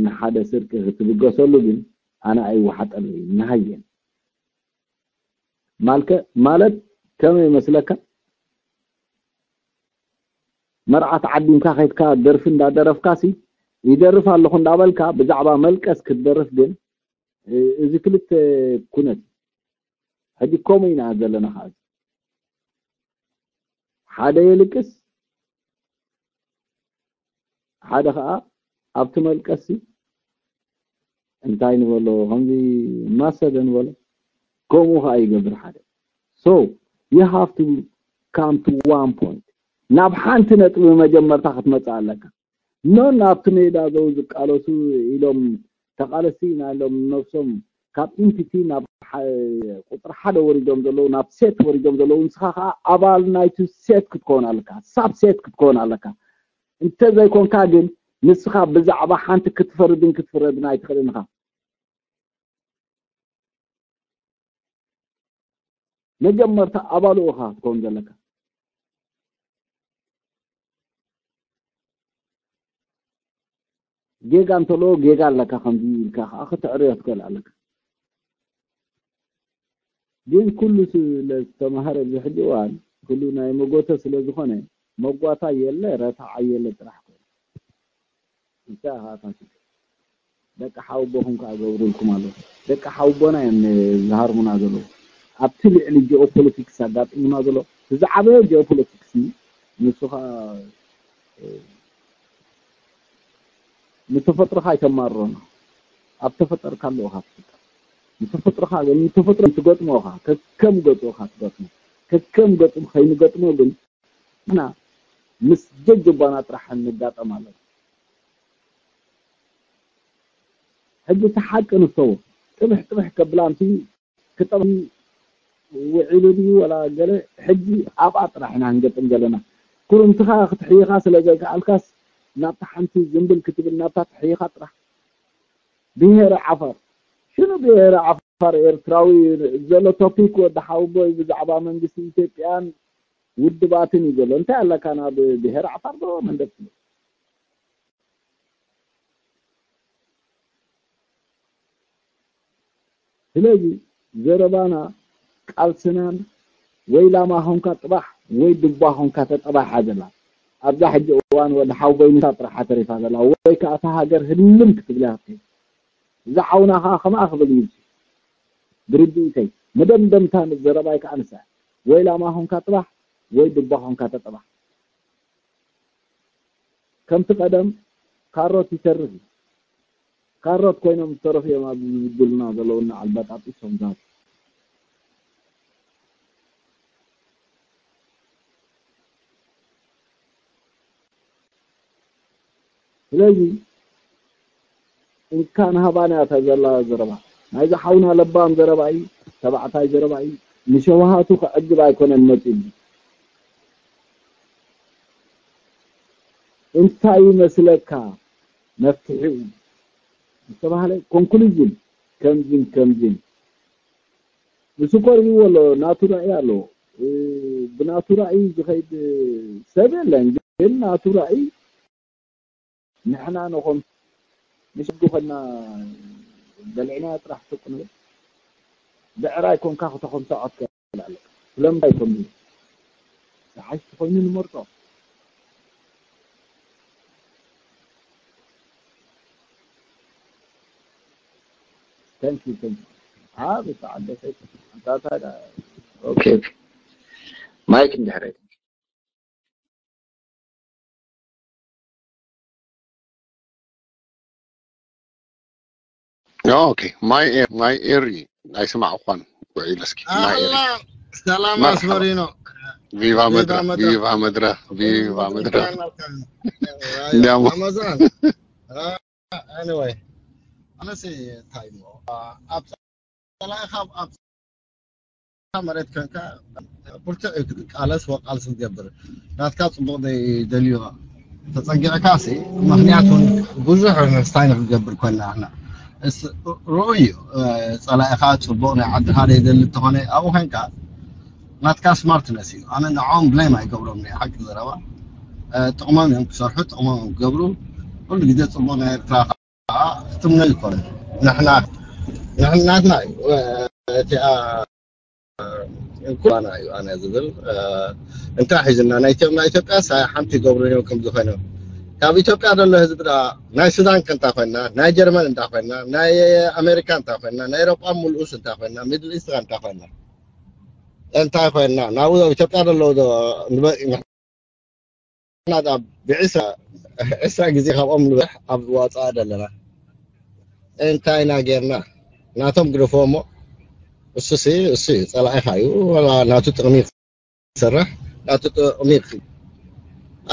ንሓደ ስርቂ ክትብገሰሉ ግን ኣነ ኣይወሓጠለይ። ንሃየን ማልከ ማለት ከመይ ይመስለካ? መርዓት ዓዲምካ ከይድካ ደርፊ እንዳደረፍካሲ ይደርፍ ኣለኹ እንዳበልካ ብዛዕባ መልቀስ ክትደርፍ ግን እዚ ክልተ ኩነት። ሕጂ ከምኡ ኢና ዘለና። ከኣ ሓደ የልቅስ፣ ሓደ ከኣ ኣብቲ መልቀሲ እንታይ ንበሎ፣ ከምዚ ማሰደ ንበሎ፣ ከምኡ ከኣ ይገብር ሓደ። So you have to come to one point። ናብ ሓንቲ ነጥቢ መጀመርታ ክትመጽእ ኣለካ። ኖ ናብቲ ሜዳ ዘው ዝቃለሱ ኢሎም ተቃለስቲ ኢና ኢሎም ነብሶም ካብ ኢንቲቲ ናብ ቁፅሪ ሓደ ወሪዶም ዘለዉ፣ ናብ ሴት ወሪዶም ዘለዉ። ንስኻ ከዓ ኣባል ናይቲ ሴት ክትከውን ኣለካ፣ ሳብ ሴት ክትከውን ኣለካ። እንተዘይኮንካ ግን ንስኻ ብዛዕባ ሓንቲ ክትፈርድን ክትፍረድን ኣይትኽእልን ኢኻ። መጀመርታ ኣባሉ ኢኻ ክትከውን ዘለካ። ጌጋ እንተሎ ጌጋ ኣለካ ከምዚ ኢልካ ከዓ ክትዕርዮ ትኽእል ኣለካ። ግን ኩሉ ስለ ዝተማህረ ኣብዚ ሕጂ እዋን ኩሉ ናይ መጎተ ስለ ዝኾነ መጓታ የለ ረታዓ የለ ጥራሕ ኮይኑ እንታይ ኢኻ ኣታ ችግር? ደቂ ሓውቦኹም ከዓ ገብሩልኩም ኣለዉ። ደቂ ሓውቦና እዮም ዝሃርሙና ዘለዉ። ኣብቲ ልዕሊ ጂኦፖለቲክስ ኣጋጢሙና ዘሎ እቲ ዝዓበየ ጂኦፖለቲክስ ንሱ ከዓ ንተፈጥሮኻ ኣይተማርሮና። ኣብ ተፈጠርካሉ ኢኻ ትፍጠር። ንተፈጥሮኻ ግን ንተፈጥሮ ትገጥሞ ኢኻ። ከከም ገጹ ኢኻ ትገጥሞ። ከከም ገጹ ከይንገጥሞ ግን ንሕና ምስ ጀጀባና ጥራሕ ንጋጠም ኣለና። ሕጂ እቲ ሓቂ ንሰዎ ጥብሕ ጥብሕ ከብላ ኣንቲ ክጠቕሚ ውዒሉ ድዩ ወላ ገለ ሕጂ ኣብኣ ጥራሕ ኢና ንገጥም ዘለና። ኩርምትኻ ክትሕይኻ ስለ ዘይከኣልካስ ናብታ ሓንቲ ዝንብል ክትብል ናብታ ትሕይኻ ጥራሕ። ብሄረ ዓፋር ሽኑ ብሄረ ዓፋር ኤርትራዊ ዘሎ ቶፒክ ወዲ ሓውቦይ ብዛዕባ መንግስቲ ኢትዮጵያን ውድባትን እዩ ዘሎ። እንታይ ኣለካ ናብ ብሄር ዓፋር ዶ መንደፍ ትብል? ስለዚ ዘረባና ቃልስናን ወይ ላማ ኾንካ ጥባሕ ወይ ድባ ኾንካ ተጠባሕ እያ ዘላ። ኣብዛ ሕጂ እዋን ወዲ ሓውቦይ ንሳ ጥራሕ ተሪፋ ዘላ ወይ ከዓ እታ ሃገር ህልም ክትብላ ክትከይድ። እዛ ሓውና ከዓ ከምኣ ክብል እዩ ብርድኢተይ መደምደምታ ዘረባይ ከዓ ንሳ ወይ ላማ ኾንካ ጥባሕ ወይ ድባ ኾንካ ተጠባሕ። ከምቲ ቀደም ካሮት ይተርፍ እዩ። ካሮት ኮይኖም ዝተረፉ እዮም ኣብዚ ዝብድሉና ዘለዉ እና ዓልባጣጢሶም ዛት ስለዚ እንካ ንሃባና እያ እታ ዘላ ዘረባ ናይዚ ሓውና ለባም ዘረባ እዩ። ተባዕታይ ዘረባ እዩ። ንሸውሃቱ ክዕግብ ኣይኮነን መፂሉ። እንታይ ይመስለካ መፍትሒኡ ዝተባህለ ኮንክሉዥን ከምዚን ከምዚን ንሱ ኮርይዎ ኣሎ። ናቱ ራእይ ኣለዎ። ብናቱ ራእይ ዝኸይድ ሰብ የለን። ግን ናቱ ራእይ ንሕና ነኾም ንሽዱ ኾና በልዕና ጥራሕ ስቁ ንብል። ብዕራይ ኮንካ ክተኾምሶ ኣትክእል ኣለካ። ስለምንታይ ኮም ዝሓሽ ኮይኑ ንመርጾ። Thank you, thank you. ኣብ ተዓደሰ ኣንታታ ኦኬ። ማይክ እንድሕረይ ኦኬ ማይ ማይ ኤሪ ኣይሰማዕኳን። ውዒለ እስኪ ማይ ኤሪ ኣላ ሰላም ኣስመሪኖ። ቪቫ መድረኽ፣ ቪቫ መድረኽ፣ ቪቫ መድረኽ። እንዲያሞ ኣመዛን። Anyway፣ ኣነሲ እንታይ እሞ፣ ኣብ ጸላኢ ካብ ኣብ መሬት ከንካ ብርቱዕ እዩ ክትቃለስ ወቃልሲ ዝገብር። ናትካ ጽቡቕ ዘይደልዮ ተጸጊዕካ ሲ፣ ምኽንያት እውን ብዙሕ ንስታይ ንክገብር ኮና ኣና። እስ-፣ ርኡይ እዩ። እ፣ ጸላኢኻ ጽቡቕ ናይ ዓድኻ ዘይደሊ እንተኾነ ኣብኡ ኮንካ ናትካ ስማርትነስ እዩ። ኣነ ንዕኦም ብሌም ኣይገብሮም እየ፣ ሓቂ ዘረባ። እ፣ ጥቕሞም እዮም ክሰርሑ፣ ጥቕሞም እዮም ክገብሩ። ኩሉ ግዜ ጽቡቕ ናይ ኤርትራ ከዓ ክትምነ ይኮነ። ንሕና፣ ንሕና ናትና እዩ። እ፣ እቲ፣ አ፣ ኩላና እዩ ኣነ ዝብል። እ፣ እንታይ ሒዝና ናይ ኢትዮ-፣ ናይ ኢትዮጵያ ሳ-፣ ሓንቲ ይገብሩ እዮም ከም ዝኾነ። ካብ ኢትዮጵያ ዘሎ ህዝቢ ደኣ ናይ ሱዳን ከ እንታይ ኮይና፣ ናይ ጀርመን እንታይ ኮይና፣ ናይ ኣሜሪካ እንታይ ኮይና፣ ናይ ኤሮጳ ሙሉኡስ እንታይ ኮይና፣ ሚድል ኢስት እንታይ ኮይና፣ እንታይ ኮይና፣ ናብኡ ኢትዮጵያ ዘለዉ ዶ ንበ-፣ ንሕና ደኣ ብዕስራ፣ ዕስራ ግዜ ካብኦም ንብዝሕ ኣብ ዋጻ ዘለና። እንታይ ኢና ጌርና? ናቶም ግደፎ እሞ፣ እሱሲ፣ እሱ እዩ፣ ጸላኢኻ እዩ። ዋላ ናቱ ጥቕሚ ይሰርሕ፣ ናቱ ጥቕሚ ይክ-፣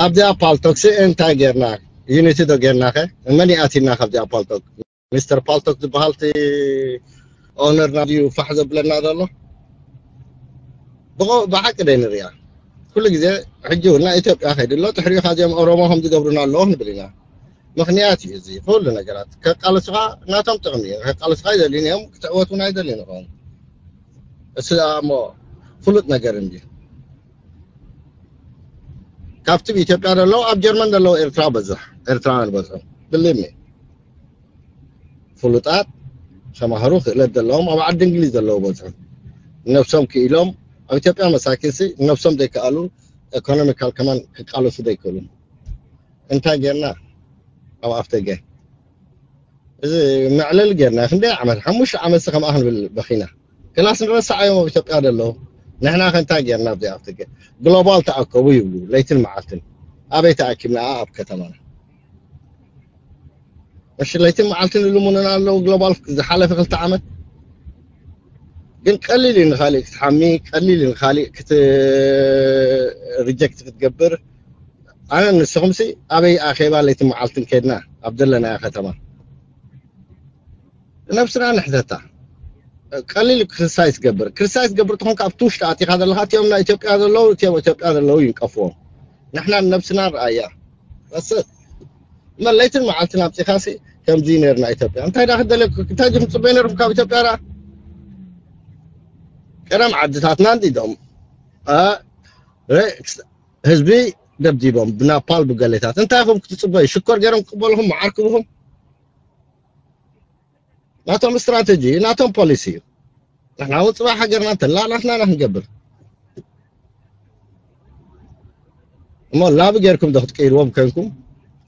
ኣብዚኣ ፓልቶክሲ እንታይ ጌርና? ዩኒቲ ዶ ጌርናኸ? መን ይኣቲና ካብዚኣ ፓልቶክ? ሚስተር ፓልቶክ ዝበሃል እቲ ኦነርና ድዩ ፋሕ ዘብለና ዘሎ? ብቆ-፣ ብሓቂ ደይ ንሪኣ። ኩሉ ግዜ ሕጂ እውን ናይ ኢትዮጵያ ከይዱ ኣሎ፣ ድሕሪኡ ኻዚኦም ኦሮሞ ከም ዝገብሩና ኣለዎ ክንብል ኢና። ምኽንያት እዩ እዚ ኩሉ ነገራት። ከቃልሱኻ ናቶም ጥቕሚ እዩ። ከቃልሱኻ ኣይደልዩን እዮም፣ ክትዕወት እውን ኣይደልዩን ይኸውን። እሱ ደኣ እሞ ፍሉጥ ነገር እንድዩ። ካብቲ ኣብ ኢትዮጵያ ዘለዉ፣ ኣብ ጀርመን ዘለዉ ኤርትራ በዝሕ፣ ኤርትራውያን በዝሑ። ብሊቭ ሚ። ፍሉጣት፣ ተማሃሩ፣ ክእለት ዘለዎም፣ ኣብ ዓዲ እንግሊዝ ዘለዉ በዝሑ። ነብሶም ክኢሎም፣ ኣብ ኢትዮጵያ መሳኪንሲ ነብሶም ዘይከኣሉ፣ ኢኮኖሚካል ከማን ክቃለሱ ዘይክእሉ። እንታይ ጌርና? ኣብ ኣፍደገ። እዚ መዕለሊ ጌርና። ክንደይ ዓመት? ሓሙሽተ ዓመት ሲ ከምኣ ክንብል በኺና። ክላስ ንረስዓዮም ኣብ ኢትዮጵያ ዘለዉ። ንሕና ከ እንታይ ጌርና ኣብዚ ኣፍደገ? ግሎባል ተኣከቡ ይብሉ፣ ለይትን መዓልትን። ኣበይ ተኣኪብና? ኣብ ከተማና። እሺ፣ ለይትን መዓልትን ይልሙኑና ኣለዉ፣ ግሎባል ዝሓለፈ ክልተ ዓመት። ግን ቀሊል እዩ ንኻሊእ ክትሓሚ፣ ቀሊል እዩ ንኻሊእ ክት-፣ ሪጀክት ክትገብር። ኣነ ንስኹምሲ ኣበይ ኣኼባ ለይትን መዓልትን ከድና ኣብ ዘለናዮ ከተማ? ነብስና ንሕተታ። ቀሊል እዩ ክርሳይ ትገብር። ክርሳይ ትገብር ትኾንካ ኣብቲ ውሽጢ ኣቲኻ ዘለኻ እቲኦም ናይ ኢትዮጵያ ዘለዉ፣ እቲኦም ኢትዮጵያ ዘለዉ ይንቀፍዎም። ንሕና ንነብስና ንርኣያ። ረስእ። እመ ለይትን መዓልትን ኣምጺኻሲ ከምዚ ነርና ኢትዮጵያ። እንታይ ደኣ ክደልየኩ? እንታይ ድኹም ጽበይ ነርኩም ካብ ኢትዮጵያ ደኣ? ቀደም ዓድታትና እንዲዶም። አ፣ ረ-፣ ህዝቢ ደብዲቦም ብናፓል ብገሌታት። እንታይ ኢኹም ክትጽበዩ? ሽኮር ገይሮም ክቅበልኹም መዓር ክብኹም? ናቶም ስትራተጂ፣ ናቶም ፖሊሲ እዩ። ንሕና እውን ጽባሕ ሃገርና እንተላ ናትና ኢና ክንገብር። እሞ ላቢ ጌርኩም ዶ ክትቀይርዎም ከንኩም?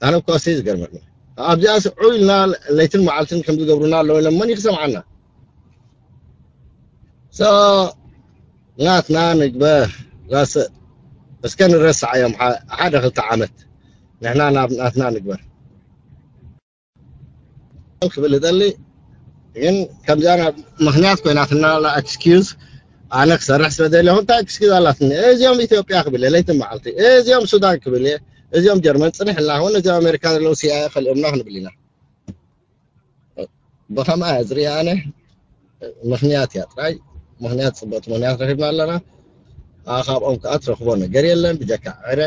ኣነ እኮ እሱ እዩ ዝገርመኒ። ኣብዚኣስ ዑ ኢልና ለይትን መዓልትን ከም ዝገብሩና ኣለዉ ኢሎም መን እዩ ክሰምዓና? ሶ፣ ናትና ንግበር። ራስ እስከ ንረስዓዮም ሓ-፣ ሓደ ክልተ ዓመት። ንሕና ናብ ናትና ንግበር። ክብል እደሊ፣ ግን ከምዚኣ ናብ ምኽንያት ኮይናትና ኣላ ኤክስኪዩዝ፣ ኣነ ክሰርሕ ስለ ደለኹ እንታይ ኤክስኪዩዝ ኣላትኒ? እዚኦም ኢትዮጵያ ክብል እየ ለይትን መዓልቲ፣ እዚኦም ሱዳን ክብል እየ፣ እዚኦም ጀርመን ጽንሕ ኢልና፣ እውን እዚኦም ኣሜሪካ ዘለዉ ሲኣይኤ ከሊኦምና ክንብል ኢና። ብኸምኣ እየ ዝርኢ ኣነ። ምኽንያት እያ ጥራይ፣ ምኽንያት ጽቡቕቲ ምኽንያት ረኺብና ኣለና። ኣ፣ ካብኦም ከኣ ትረኽቦ ነገር የለን ብጀካ ዕረ።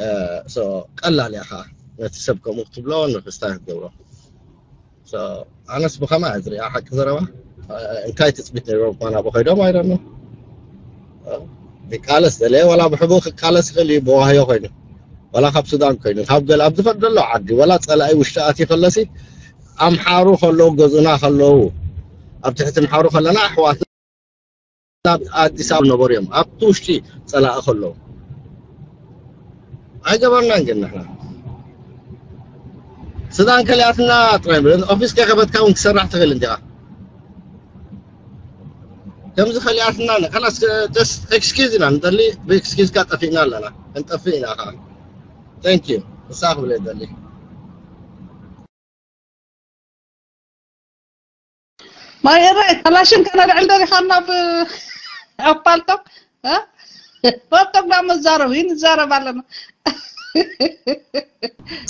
እ፣ ሶ፣ ቀላል እያ ኸኣ ነቲ ሰብ ከምኡ ክትብሎ ንክስታይ ክትገብሮ። ሶ፣ ኣነስ ብኸምኣ እየ ዝሪኣ ሓቂ ዘረባ። እ፣ እንታይ ትጽቢት ነይርዎም ከ ናብኡ ከይዶም? I don't know። እ፣ ይቃለስ ደለየ ዋላ ብሕቡእ ክቃለስ ይኽእል እዩ ብዋህዮ ኮይኑ። ዋላ ካብ ሱዳን ኮይኑ፣ ካብ ገለ ኣብ ዝፈ-፣ ዘሎ ዓዲ፣ ዋላ ጸላኢ ውሽጢ ኣትዩ ከለሲ፣ ኣምሓሩ ከለዉ፣ ገዙና ከለዉ፣ ኣብ ትሕቲ ኣምሓሩ ከለና ኣሕዋትና ኣብ ኣዲስ ኣበባ ነበሩ እዮም። ኣብቲ ውሽጢ ጸላኢ ከለዉ። ኣይገበርናን ግን ንሕና። ሱዳን ከሊኣትና ጥራይ ብለን፣ ኦፊስ ከይከፈትካ እውን ክሰራሕ ትኽእል እንዲኻ። ከምዚ ከሊኣትና፣ ከላስ፣ just ኤክስኪዝ ኢና ንደሊ፣ ብኤክስኪዝካ ጠፊእና ኣለና። ክንጠፍእ ኢና ኸዓ። Thank you። ንሳ ክብል እየ ደሊ። ማይ እረ፣ ካላሽን ከነልዕል ደሊኻ ናብ ኣብ ፓልቶክ እ? ፓልቶክ ዳ መዛረብ ይንዛረብ ኣለና።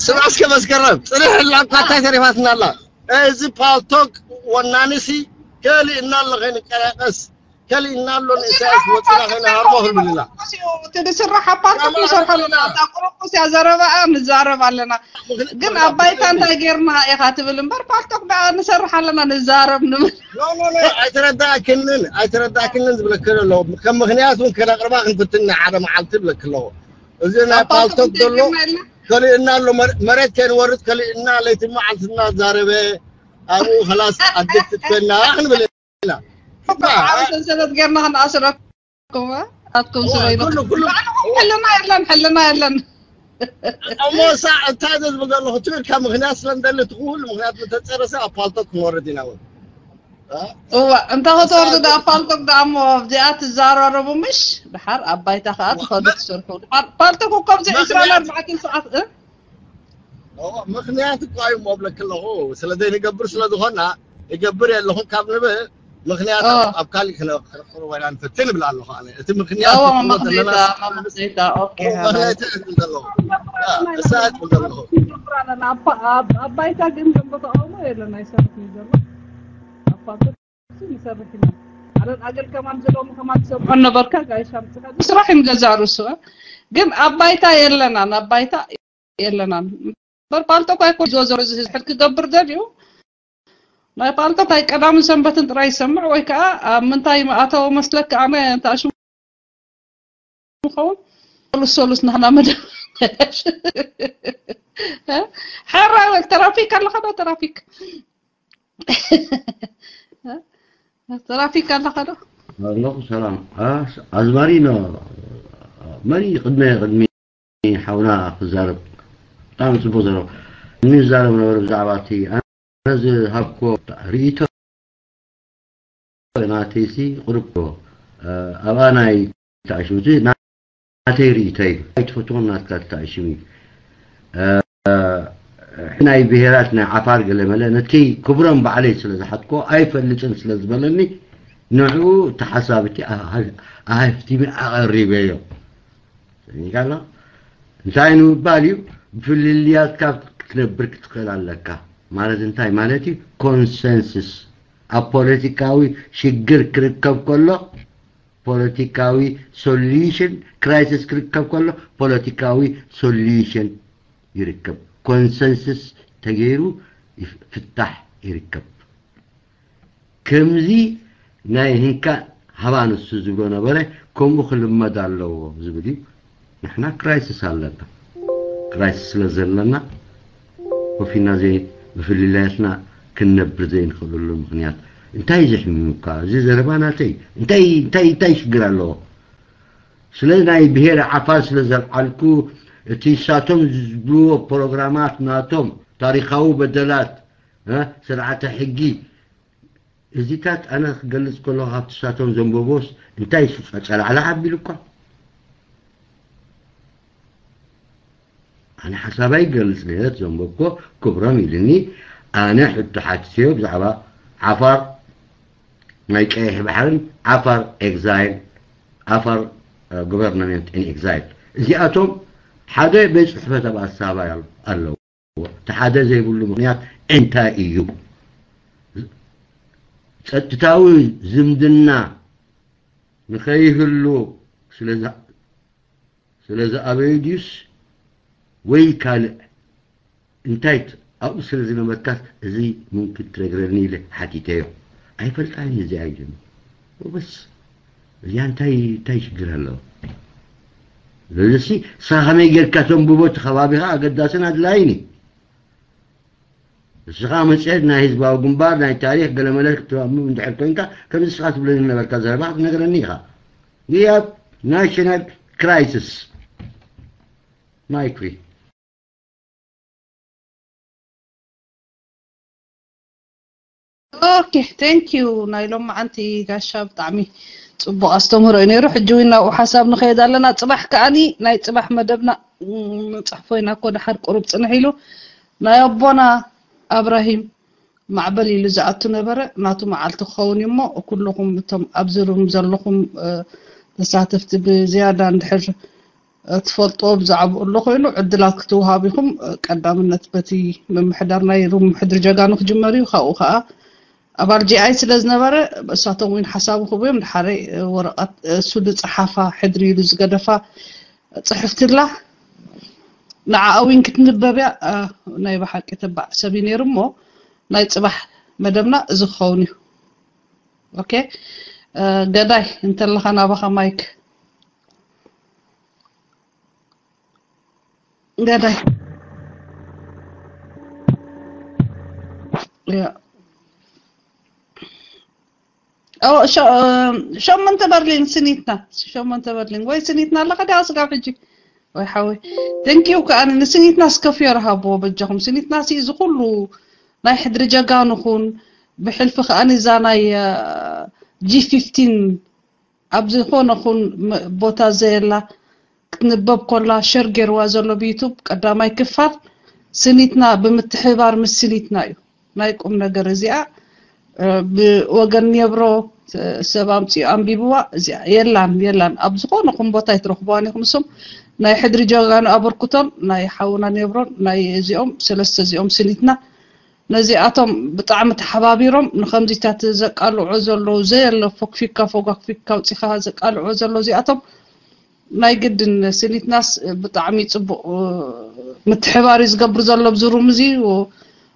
ስማ እስከ መስከረም ጽንሕ እላ እኳ እንታይ ተሪፋትና ኣላ? እዚ ፓልቶክ ወናንሲ ከሊእና ኣሎ ከይንቀያቀስ ከሊእና ኣሎ ንእሳያስ ወፅና ከይንሃርሞ ክንብልና እቲ ዝስራሕ ኣብ ፓልቶክ ንሰርሓ ኣለና። እታ ቁርቁስ እያ ዘረባኣ ንዛረብ ኣለና። ግን ኣብ ባይታ እንታይ ጌርና ኢኻ ትብል እምበር ፓልቶክ ዳ ንሰርሕ ኣለና ንዛረብ ንብል። ኖ ኖ ኖ ኣይተረዳእክንን ኣይተረዳእክንን ዝብለክን ኣለዎ። ከም ምክንያት እውን ከነቅርባ ክንፍትን ኢና ሓደ መዓልቲ ይብለክ ኣለዎ። እዚ ናይ ፓልቶክ ዘሎ ከሊእና ኣሎ መሬት ከይንወርድ ከሊእና ለይቲ መዓልትና ዛረበ ኣብኡ ከላስ ኣድት ትኮና ክንብል ኢና። ሰንሰለት ጌርና ክንኣስረኩም ኣትኩም ስበይኑ ሕልና የለን ሕልና የለን። እሞ ሳዕ እንታይ ዘዝብል ዘለኹ ትብል ካብ ምክንያት ስለ እንደሊ ትኽውል ምክንያት ምተፀረሰ ኣብ ፓልቶክ ክንወርድ ኢና እውን እዋ እንተ ክትወርዱ ዳ ፓልቶክ ዳ እሞ ኣብዚኣ ትዛራረቡ ምሽ ድሓር ኣብ ባይታ ከዓ ትኸዱ ትሰርሑ ድሓር ፓልቶክ እኮ ኣብዚ ዕስራን ኣርባዕተን ሰዓት እ ምክንያት እኮ እዩ እሞ ብለክ ኣለኹ ስለ ዘይንገብር ስለ ዝኾና ይገብር የለኹን ካብ ንብል ምክንያት ኣብ ካሊእ ክነቅርቦ ኢና ንፈትን ይብል ኣለኹ ኣነ እቲ ምክንያት ኣባይታ ግን ደንበ ተቃውሞ የለን ኣይሰርሕ እዩ ዘሎ ኣፋቶ ንሰርሕ ኢና ኣለን ኣገል ከማን ዘለዎም ከማን ዝሰምዖ ነበርካ ጋይሻ ምፅካ ስራሕ እዩ ንገዛእ ርእሱ ግን ኣብ ባይታ የለናን ኣብ ባይታ የለናን እምበር ፓልቶክ ኣይኮ ዞ ዘሮ ዝህዝ ሕድ ክገብር ደልዩ ናይ ፓልቶክ ናይ ቀዳምን ሰንበትን ጥራይ ይሰምዕ ወይ ከዓ ኣብ ምንታይ ኣተወ መስለካ ኣነ እንታሽሙ ኸውን ሶሉስ ሶሉስ ናህና መደብ ሓራ በል ተራፊክ ኣለኻ ዶ ተራፊክ ተራፊክ ኣለኻ ዶ ኣለኹ ሰላም ኣዝማሪኖ መን እዩ ቅድመ ቅድሚ ሓውና ክዛረብ ብጣዕሚ ፅቡቅ ዘረብ ንዛረብ ነበረ ብዛዕባ እቲ ኣነ ዝሃብኮ ርኢቶ ናተይሲ ቅርብ ኣብኣ ናይ ተኣሽሙ እቲ ናተይ ርኢቶ እዩ ኣይትፈትዎን ናትካ ተኣሽሙ እዩ ናይ ብሄራት ናይ ዓፋር ገለመለ ነቲ ክብሮም ባዕለይ ስለ ዝሓትኮ ኣይፈልጥን ስለ ዝበለኒ ንዕኡ እቲ ሓሳብ እቲ ኣሃፍቲሚ ኣቐሪበዮ ሰሚዕካሎ እንታይ ንምባል እዩ ብፍልልያትካ ክትነብር ክትኽእል ኣለካ ማለት እንታይ ማለት እዩ ኮንሰንስስ ኣብ ፖለቲካዊ ሽግር ክርከብ ከሎ ፖለቲካዊ ሶሉሽን ክራይሲስ ክርከብ ከሎ ፖለቲካዊ ሶሉሽን ይርከብ ኮንሰንስስ ተገይሩ ፍታሕ ይርከብ ከምዚ ናይ ህንካ ሃባ ንሱ ዝብሎ ነበረ ከምኡ ክልመድ ኣለዎ ዝብል እዩ ንሕና ክራይሲስ ኣለና ክራይሲስ ስለ ዘለና ኮፊና ዘይ ብፍልላያትና ክንነብር ዘይንኽእለሉ ምክንያት እንታይ ዘሕሚሙካ እዚ ዘረባ ናተይ እንታይ እንታይ እንታይ ሽግር ኣለዎ ስለ ናይ ብሄር ዓፋር ስለ ዘልዓልኩ እቲ ሳቶም ዝብልዎ ፕሮግራማት ናቶም ታሪካዊ በደላት ስርዓተ ሕጊ እዚታት ኣነ ክገልፅ ከለኩ ካብቲ ሳቶም ዘንበቦስ እንታይ ጨላዕላዕ ኣቢሉ እኳ ኣነ ሓሳባይ ይገልፅ ነይረ ዘንበብኮ ክብሮም ኢልኒ ኣነ ሕቶ ሓቲተዮ ብዛዕባ ዓፋር ናይ ቀይሕ ባሕርን ዓፋር ኤግዛይል ዓፋር government in exile እዚኣቶም ሓደ ቤት ፅሕፈት ኣብ ኣዲስ ኣበባ ኣለዎ እቲ ሓደ ዘይብሉ ምክንያት እንታይ እዩ ፀጥታዊ ዝምድና ንኸይህሉ ስለ ዝኣበዩ ድዩስ ወይ ካልእ እንታይ ኣብኡ ስለ ዝነበርካስ እዚ ምምክን ትነግረኒ ኢለ ሓቲተዮ ኣይፈልጣን እዚኣ ኢሉኒ ወበስ እዚኣ እንታይ እንታይ ሽግር ኣለዎ ስለዚሲ ንስኻ ከመይ ጌርካ ተንብቦ እቲ ከባቢኻ ኣገዳስን ኣድላይን እዩ ንስኻ መፅሄት ናይ ህዝባዊ ግንባር ናይ ታሪክ ገለመለ ክትተማምም እንድሕር ኮይንካ ከምዚ ንስኻ ትብለኒ ዝነበርካ ዘረባ ክትነግረኒ ኢኻ We have national crisis. Mike Free. ኦኬ ቴንክ ዩ ናይ ሎማዓንቲ ጋሻ ብጣዕሚ ፅቡቅ ኣስተምህሮ እዩ ነይሩ ሕጂ እውን ናብኡ ሓሳብ ንኸየድ ኣለና ፅባሕ ከዓኒ ናይ ፅባሕ መደብና ንፅሕፎ ኢና እኮ ድሓር ቁሩብ ፅንሕ ኢሉ ናይ ኣቦና ኣብራሂም ማዕበል ኢሉ ዝኣቱ ነበረ። ናቱ መዓልቲ ክኸውን እዩ እሞ፣ ኩልኹም እቶም ኣብዚ ሩም ዘለኹም፣ እ፣ ተሳተፍቲ ብዝያዳ እንድሕር፣ እ፣ ትፈልጥዎ ብዛዕባኡ ኣሎ ኮይኑ፣ ዕድላት ክትወሃቡ ኢኹም። እ፣ ቀዳምነት በቲ ምምሕዳር ናይ ሩም ምሕድሪ ጀጋኑ ክጅመር እዩ። ካብኡ ከኣ ኣባል ጂ ኣይ ስለ ዝነበረ፣ እሳቶም እውን ሓሳቡ ክህቡ እዮም። ድሓረይ፣ እ፣ ወረቐት፣ እ፣ እሱ ዝጸሓፋ፣ ሕድሪ ኢሉ ዝገደፋ ጽሕፍቲ ኣላ። ንዓኣ እውን ክትንበብ እያ። እ፣ ናይ ብሓቂ ተባዕ ሰብ እዩ ነይሩ እሞ፣ ናይ ጽባሕ መደብና እዚ ክኸውን እዩ። ኦኬ፣ እ፣ ገዳይ እንተለኻ ናባኻ ማይክ። ገዳይ። ያ። ኦ፣ ሸ-፣ እ፣ ሸሞንተ በርሊን ስኒትና። ሸሞንተ በርሊን። ወይ ስኒትና ኣለኻ ድኣ ስጋብ ሕጂ? ወይ ሓወይ። Thank you ከኣ ንስኒትና እስከፍዮ ረሃብዎ በጃኹም። ስኒትና ሲ እዚ ኩሉ ናይ ሕድሪ ጀጋኑ ኹን፣ ብሕልፊ ከኣ እዛ ናይ፣ እ፣ ጂ ፊፍቲን ኣብ ዝኾነ ኹን መ-፣ ቦታ ዘየላ ክትንበብ ኮላ ሸር ገይርዋ ዘሎ ብዩቱብ ቀዳማይ ክፋል ስኒትና ብምትሕብባር ምስ ስኒትና እዩ። ናይ ቁም ነገር እዚኣ፣ እ፣ ብወገን ኔብሮ፣ እ፣ ሰብ ኣምጺኡ ኣንቢብዋ እዚኣ የላን፣ የላን። ኣብ ዝኾነ ኹን ቦታ ኣይትረኽብዋን ኢኹም። ንሶም ናይ ሕድሪ ጀጋኑ ኣበርክቶን ናይ ሓውና ኔብሮን ናይ እዚኦም ሰለስተ እዚኦም ስኒትና ነዚኣቶም ብጣዕሚ ተሓባቢሮም ንኸምዚታት ዘቃልዑ ዘለዉ ዘየለ ፎክፊካ ፎጓክፊካ ኣውጺኻ ዘቃልዑ ዘለዉ እዚኣቶም ናይ ግድን ስኒትናስ ብጣዕሚ ጽቡቕ፣ እ፣ ምትሕባር እዩ ዝገብር ዘሎ ኣብዚ ሩም እዚ።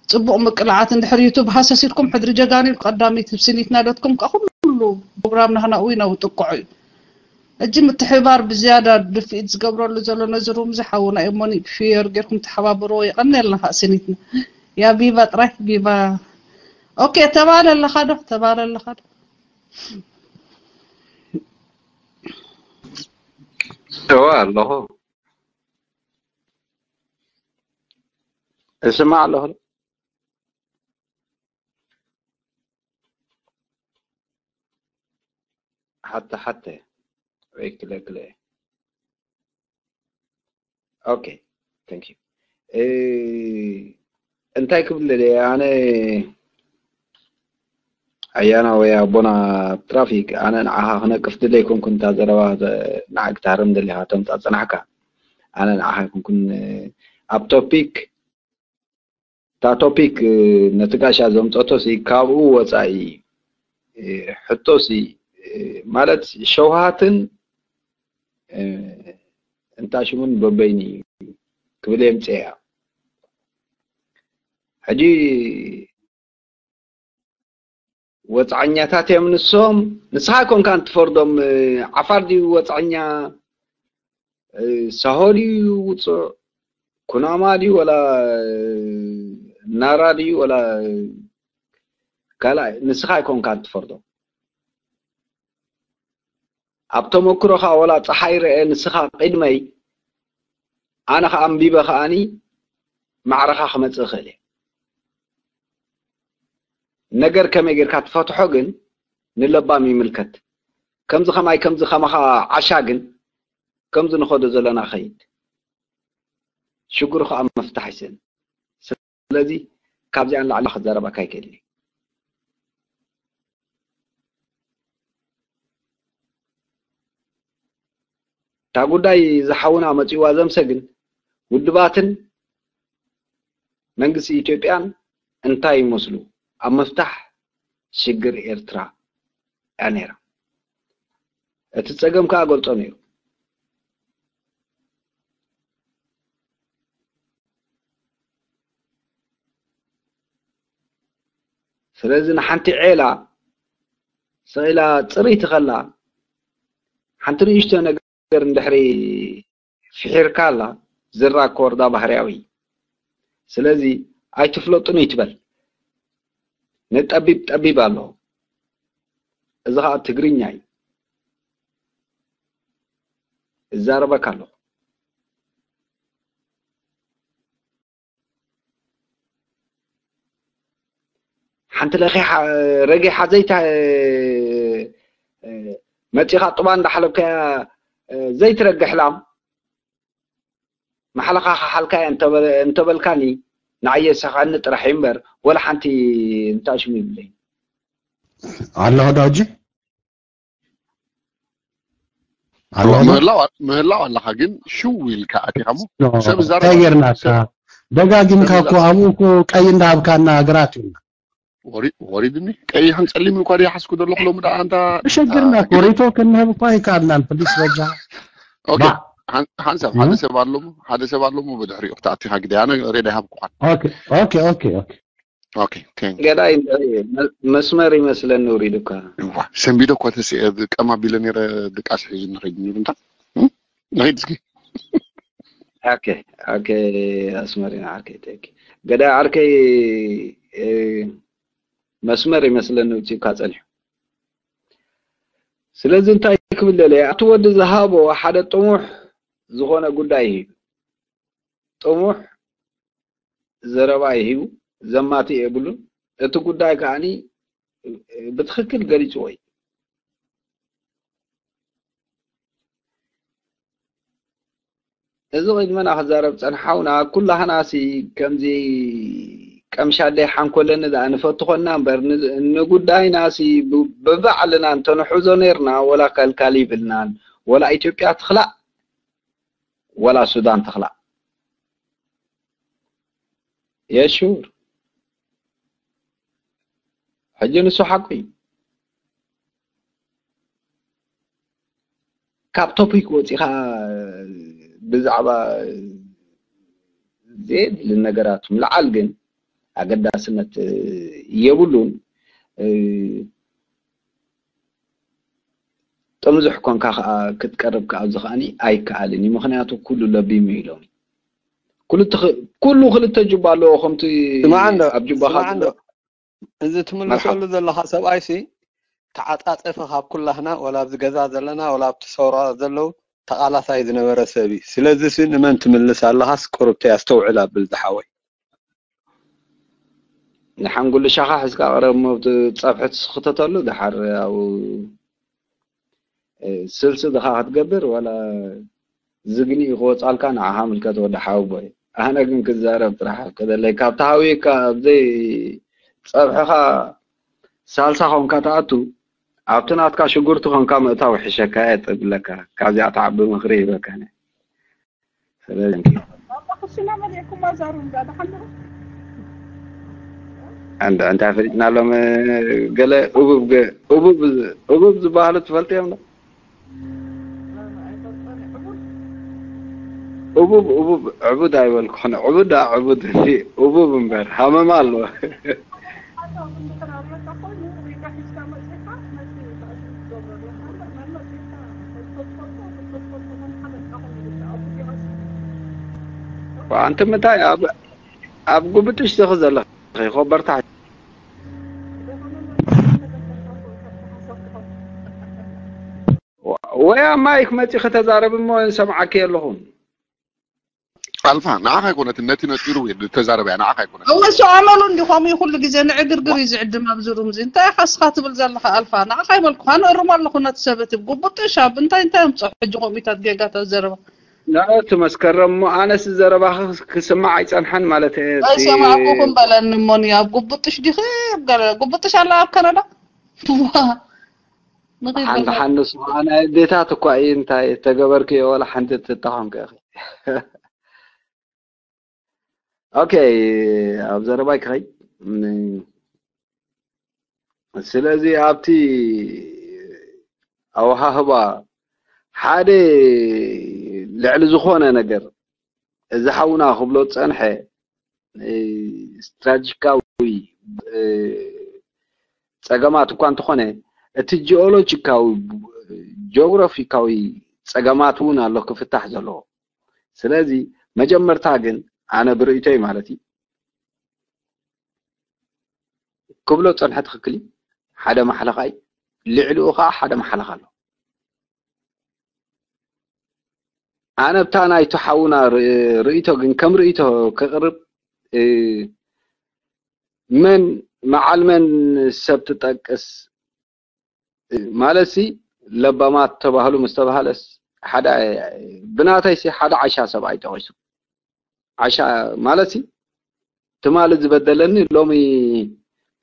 ጽቡቕ ምቅላዓት እንድሕር ዩቱብ ሃሰስ ኢልኩም ሕድሪ ጀጋኑ ኢልኩም ቀዳሚት ስኒትና ዶትኮም ከኣ ኩሉ ፕሮግራም ናህና እውን ኣውጥቅዑ እዩ። ሕጂ ምትሕብባር ብዝያዳ ድፍኢት ዝገብረሉ ዘሎ ነዚ ሩም እዚ ሓውና እሞኒ ፊየር ጌርኩም ተሓባበርዎ። የቐንየልና ከኣ ስኒትና። ያ ቪቫ ጥራይ ቪቫ። ኦኬ፣ ተባለ ኣለኻ ዶ? ተባለ ኣለኻ ዶ? እወ ኣለኹ። እስማዕ ኣለኹ። ሓተ ሓተ ወይ ክለ ክለ። ኦኬ፣ thank you። እ፣ እንታይ ክብል ደልየ ኣነ፣ ኣያና ወይ ኣቦና ትራፊክ፣ ኣነ ንዓኻ ክነቅፍ ድለ ኣይኮንኩን። እታ ዘረባ ተ-፣ ንዓይ ክትሃርም ደሊኻ ተምጻእ ጸናሕካ። ኣነ ንዓኻ ኣይኮንኩን፣ እ፣ ኣብ ቶፒክ፣ እታ ቶፒክ፣ እ፣ ነቲ ጋሻ ዘምጸቶ ሲ ካብኡ ወጻኢ፣ እ፣ ሕቶ ሲ፣ እ፣ ማለት ሸውሃትን፣ እ፣ እንታ ሽሙን በበይኑ እዩ ክብል የምጽእ እያ። ሕጂ ወጻኛታት እዮም ንሶም። ንስኻ ኮንካ እንትፈርዶም፣ እ፣ ዓፋር ድዩ ወጻኛ፣ እ፣ ሳሆ ድዩ ውጹዕ፣ ኩናማ ድዩ ወላ፣ እ፣ ናራ ድዩ ወላ፣ እ፣ ካልኣይ ንስኻ ኣይኮንካ እንትፈርዶም። ኣብ ተመክሮኻ ወላ ጸሓይ ረኤ ንስኻ ቅድመይ፣ ኣነ ኸኣ ኣንቢበ ኸኣኒ ማዕረኻ ክመጽእ እኽእል እየ። ነገር ከመይ ጌርካ ትፈትሖ ግን ንለባም ይምልከት። ከምዚ ኸማይ ከምዚ ኸማኻ ዓሻ ግን ከምዚ ንኸዶ ዘለና ኸይድ። ሽግሩ ኸኣ ምፍታሕ ይስእን። ስለዚ ካብዚኣ ንላዕሊ ክዛረበካ ኣይክእልን እየ። እታ ጉዳይ ዝሓውና መጺዋ ዘምሰግን ውድባትን መንግስቲ ኢትዮጵያን እንታይ ይመስሉ ኣብ ምፍታሕ ሽግር ኤርትራ እያ ነይራ። እቲ ጸገም ከኣ ገልጾ ነይሩ። ስለዚ ንሓንቲ ዔላ ስቕ ኢላ ጽርይቲ ከላ ሓንቲ ንእሽቶ ነገር እንድሕሪ ፍሒርካ ኣላ ዝራ ክወርዳ ባህርያዊ እዩ። ስለዚ ኣይትፍለጡን ይትበል። ንጠቢብ ጠቢብ ኣለዎ። እዚ ኸኣ ትግርኛ እዩ። እዛረበካ ኣለኹ። ሓንቲ ለኺ ረጊ ሓዘይታ መጺኻ ጡባ እንዳሓለብካያ ዘይትረግሕ ላም ማሕለኻ ክሓልካ እየ እንተበልካኒ ንዓይ የሳኻኒ ጥራሕ እዩ እምበር ወላ ሓንቲ እንታይ ሽሙ ይብለይ ኣለኹ ዶ ሕጂ? ኣለኹ ዶ? ምህላው ምህላው ኣለኻ ግን ሽው ኢልካ ኣቲኻ እሞ ኖ፣ ሰብ ይዛረብ እንታይ ኣሎ። ጌርናካ? ሰብ- ደጋጊምካ ሰብ እኮ ኣብኡ እኮ ቀይ እንዳሃብካና ግራት ኢልና። ወሪ- ወሪድኒ ቀይሕን ጸሊምን እኳ ይሓስኩ ዘለኹ ሎሚ ደኣ ኣንታ ተሸግርና እኮ ሬቶ ክንህብ እኳ ኣይከኣልናን። ፕሊስ በጃ ኦኬ ባ- ሓን- ሓንሳብ እ? ሓደ ሰብ ኣሎሞ ሓደ ሰብ ኣሎሞ ብድሕሪኡ ክትኣቲኻ ግደ ኣነ ሬዳ ይሃብኩኻን ኦኬ ኦኬ ኦኬ ኦኬ ኦኬ ቴንክ ገዳይ እንታይ መ- መስመር ይመስለኒ ውሪድ እኳ ዋ ሰንቢደ እኳ ተስኤ ቀማ ቢለ ነረ ድቃስ ሒዙ ንኸይድ ነሩ እንታ ንኸይድ እስኪ ኦኬ ኦኬ ኣስመሪና ዓርከይ ቴክ ገዳይ ዓርከይ እ፣ መስመር ይመስለኒ ውፅእካ ፀኒሑ ስለዚ እንታይ ክብል ደለ ኣብቲ ወዲ ዝሃቦ ሓደ ጥሙሕ ዝኾነ ጉዳይ እዩ ጥሙሕ ዘረባ ይህቡ ዘማቲ የብሉን እቲ ጉዳይ ከዓኒ ብትኽክል ገሊፅዎ እዩ እዚ ቅድመና ክዛረብ ፀንሓውና ኩላህናሲ ከምዚ ቀምሻደይ ሓንኮለኒ ደኣ ንፈቱ ኮና እምበር ን- ንጉዳይናሲ ብ- ብባዕልና እንተንሕዞ ነርና ወላ ከልካል ይብልናን ወላ ኢትዮጵያ ትኽላእ ወላ ሱዳን ትኽላእ የሹር ሕጂ ንሱ ሓቁ እዩ ካብ ቶፒክ ወፂኻ ብዛዕባ ዘየድሊ ነገራት ምልዓል ግን ኣገዳስነት የብሉን ጥምዙሕ ኮንካ ከዓ ክትቀርብ ከዓ ኣብዚ ከዓኒ ኣይከኣልን እዩ ምክንያቱ ኩሉ ለቢሙ ኢሎም ኩሉ ክልተ ጁባ ኣለዎ ከምቲ ኣብ ጁባኻ እዚ ትምልሰሉ ዘለኻ ሰብኣይሲ ተዓፃፀፈ ካብ ኩላህና ወላ ኣብዚ ገዛ ዘለና ወላ ኣብቲ ሰውራ ዘለዉ ተቓላሳይ ዝነበረ ሰብ እዩ ስለዚ ሲ ንመን ትምልስ ኣለኻስ ቁርብተይ ኣስተውዕል ኣብል ዝሓወይ ንሓንጉልሻኻ ሕዝካ ቅረብ እሞ ኣብቲ ፀብሒ ትስኽተተሉ ድሓር ኣብኡ ስልሲ ድኻ ክትገብር ዋላ ዝግኒ እዩ ክወፃልካ ንዓኻ ምልከት ወዲ ሓወቦይ ኣነ ግን ክዛረብ ጥራሕ ከደለይ ካብቲ ሃውየካ ኣብዘይ ፀብሕኻ ሳልሳ ኮንካ ትኣቱ ኣብቲ ናትካ ሽጉርቲ ኮንካ ምእታው ይሕሸካ እየ ጥብለካ ካብዚኣ ትዓቢ ምኽሪ ይህበካ እየ ስለዚ ኣባ ክሽና መሊእኩማ ዛሩ እንዳ ደሓን ዶ እንዳ እንታይ ፈሊጥናሎም ገለ እቡብ ገ- እቡብ እቡብ ዝበሃሉ ትፈልጥዮም ዶ ኣይፈልጦን ሕቡር እቡብ እቡብ ዕቡድ ኣይበልኩኽን ዕቡድ ዳ ዕቡድ እንዲ እቡብ እምበር ሃመማ ኣለዎ ሓሳብ እንድሕር ኣለካ ኮይኑ ሪጋ ሒዝካ መፂእካ ነቲ ትዕዝብቲ ትገብረሉ እምበር መን መፂእካ ተዝፈልጦ ተዝፈልጦ መን ሓበርካ ኮይኑ ይብላ ኣብኡ ዲኻስ ኣንቲ ምንታይ ኣብ ኣብ ጉብጥሽ ዘኸ ዘለኺ ኮበርታ ወይ ኣብ ማይክ መፂ ከተዛረብ እሞ ሰምዓኪ ኣለኹም ኣልፋ ንዓኻ ኣይኮነትን ነቲ ነፂሩ ወይ ተዛረበያ ንዓኻ ኣይኮነት እወ እሱ ኣመሉ እንዲ ከምኡ እዩ ኩሉ ግዜ ንዕግርግር እዩ ዝዕድም ኣብዚ ሩም እዚ እንታይ ኢኻ እስኻ ትብል ዘለኻ ኣልፋ ንዓኻ ይበልኩኻ ንእርሞ ኣለኹ ነቲ ሰበት ጉቡጥሽ ኣብ እንታይ እንታይ ኣምፅኦ ሕጂ ከምኡታት ጌጋታት ዘረባ ናቱ መስከረም እሞ ኣነስ ዘረባኺ ክስማዕ ኣይፀንሓን ማለት እየ ኣይሰማዕኩኹም በለኒ እሞኒ ኣብ ጉቡጥሽ ዲኺ ገለ ጉቡጥሽ ኣላ ኣብ ካናዳ ዋ ንኺድ ሓንቲ በላ ሓንስ ኣነ ዴታት እኳ እዩ እንታይ ተገበርክዮ ወላ ሓንቲ ትታኾንከ ኦኬ ኣብ ዘረባይ ክኸይ እም፣ ስለዚ ኣብቲ ኣወሃህባ ሓደ ልዕሊ ዝኾነ ነገር እዚ ሓውና ክብሎ ዝፀንሐ እ፣ ስትራቴጂካዊ እ፣ ፀገማት እኳ እንተኾነ እቲ ጂኦሎጂካዊ ጂኦግራፊካዊ ፀገማት እውን ኣሎ ክፍታሕ ዘለዎ ስለዚ መጀመርታ ግን ኣነ ብርእይቶይ ማለት እዩ ክብሎ ፀንሐ ትኽክል እዩ ሓደ ማሕለኻ እዩ ልዕሊኡ ከዓ ሓደ ማሕለኻ ኣሎ ኣነ ብታ ናይቱ ሓውና ር- ርእይቶ ግን ከም ርእይቶ ከቕርብ እ፣ መን መዓል መን ሰብ ትጠቅስ እ፣ ማለትሲ ለባማት ተባህሉ ምስ ተባህለስ ሓደ ብናተይሲ ሓደ ዓሻ ሰብ ኣይጠቂሱ ዓሻ ማለትሲ ትማሊ ዝበደለኒ ሎሚ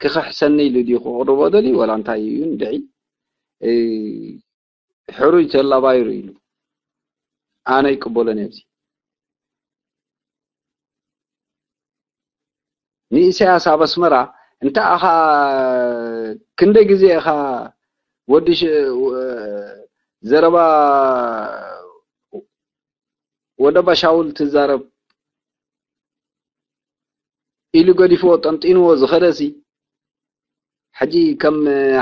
ክኽሕሰኒ ኢሉ ድዩ ክቕርቦ ደልዩ፣ ወላ እንታይ እዩ እንድዒ? እ፣ ሕሩይ ተላባይሩ ኢሉ። ኣነ ይቅበሎን ኣብዚ። ንኢሳያስ ኣብ ኣስመራ፣ እንተ ኣኻ ክንደይ ግዜ ኢኻ ወዲ ሽ-፣ ዘረባ ወደባ ሻውል ትዛረብ ኢሉ ገዲፍዎ ጠንጢንዎ ዝኸደሲ፣ ሕጂ ከም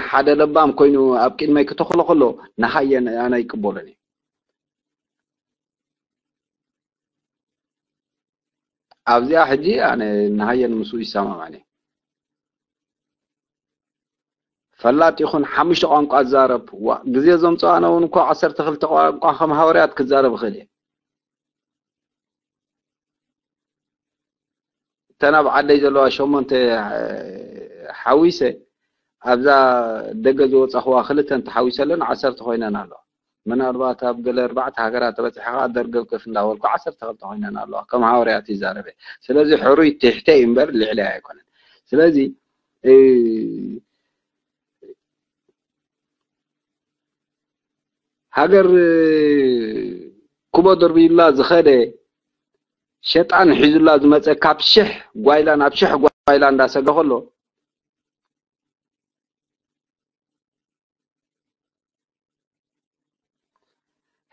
ሓደ ለባም ኮይኑ ኣብ ቅድመይ ክተኽሎ ከሎ፣ ንሃየ ኣነ ኣይቅበሎን እየ። ኣብዚኣ ሕጂ ኣነ ንሃየ ንምስኡ ይሰማማዕን እየ። ፈላጥ ይኹን ሓሙሽተ ቋንቋ ዝዛረብ፣ ዋ፣ ግዜ ዘምጽኦ ኣነ እውን እኮ ዓሰርተ ክልተ ቋንቋ ከም ሃዋርያት ክዛረብ እኽእል እየ። እተን ኣብ ዓደይ ዘለዋ ሸሞንተ፣ እ፣ ሓዊሰ ኣብዛ ደገ ዝወጻኽዋ ክልተ እንተሓዊሰለን ዓሰርተ ኮይነን ኣለዋ። ምናልባት ኣብ ገለ ኣርባዕተ ሃገራት ተበጺሐ ከኣ ደርገፍገፍ እንዳበልኩ ዓሰርተ ክልተ ኮይነን ኣለዋ። ከም ሃዋርያት ይዛረበ። ስለዚ ሕሩይ ትሕተይ እምበር ልዕለይ ኣይኮነን። ስለዚ፣ እ፣ ሃገር፣ እ፣ ኩቦ ደርብዩላ ዝኸደ፣ ሸጣን ሒዙላ ዝመጸ፣ ካብ ሽሕ ጓይላ ናብ ሽሕ ጓይላ እንዳሰገ ከሎ፣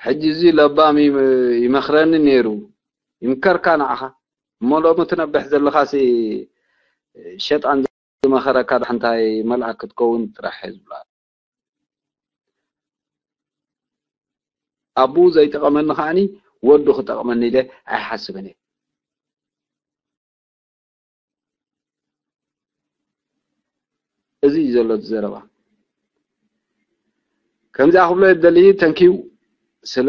ሕጂ እዚ ለባም ይም-፣ ይመኽረኒ ነይሩ። ይምከርካ ንዓኻ። እሞ ሎሚ ትነብሕ ዘለኻሲ ሸጣን ዝመኸረካ ዳሕንታይ መልኣክ ክትከውን ጥራሕ እየ ዝብላ። ኣቡኡ ዘይጠቐመኒ ከዓኒ ወዱ ክጠቕመኒ ኢለ ኣይሓስብን እየ። እዚ እዩ ዘሎ እቲ ዘረባ። ከምዚኣ ክብሎ እየ ዝደሊ። ተንኪው ስለ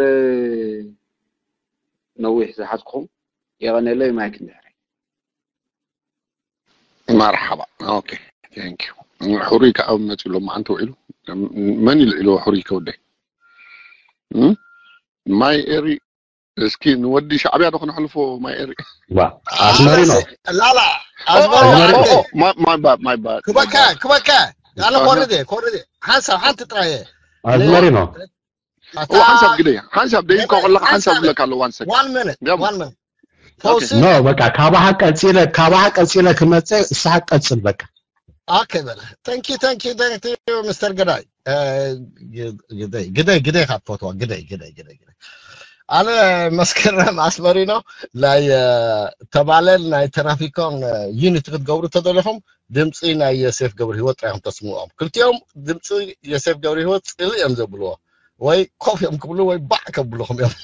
ነዊሕ ዝሓዝኩኹም። የቐንየለይ። ማይክ እንድሕረይ። መርሓባ። ኦኬ፣ ቴንክ ዩ። ሕሩይ ከዓ መፂኡ ሎማዓንቲ ውዒሉ። መን ኢሉ ዒሉ ሕሩይ ከወደይ? እም? ማይ ኤሪ፣ እስኪ ንወዲ ሻዕብያ ዶ ክነሕልፎ? ማይ ኤሪ። ዋ፣ ኣስመሪኖ። ላላ ኣዝመሪኖ። ኣዝመሪኖ ማይ ባድ፣ ማይ ባድ። ክበካ ክበካ ላላ ኮርደ ኮርደ ሓንሳብ ሓንቲ ጥራየ ኣዝመሪኖ። ኦ፣ ሓንሳብ ግደይ፣ ሓንሳብ ደይብካ ከለካ ሓንሳብ ክብለካ ኣለዎ። ዋን ሰከንድ። one minute ገም- one minute ኦኬ። ፈውሲ ኖ በቃ ካባኻ ቀፂለ ካባኻ ቀፂለ ክመፀ እሳሓ ቀፅል በቃ። ኦኬ በለ thank you thank you thank you ሚስተር ግዳይ እ፣ ግደይ ግደይ ግደይ ካብ ፈትዋ ግደይ ግደይ ግደይ ግደይ ኣነ መስከረም ኣስመሪኖ ናይ እ፣ ተባለል ናይ ተራፊኮን እ፣ ዩኒቲ ክትገብሩ ተደለኹም ድምፂ ናይ የሴፍ ገብረ ህይወት ጥራይ ተስምዖም ክልቲኦም ድምፂ የሴፍ ገብረ ህይወት ፅል እዮም ዘብልዎ ወይ ኮፍ እዮም ክብሉ ወይ ባዕ ከብልኹም እዮም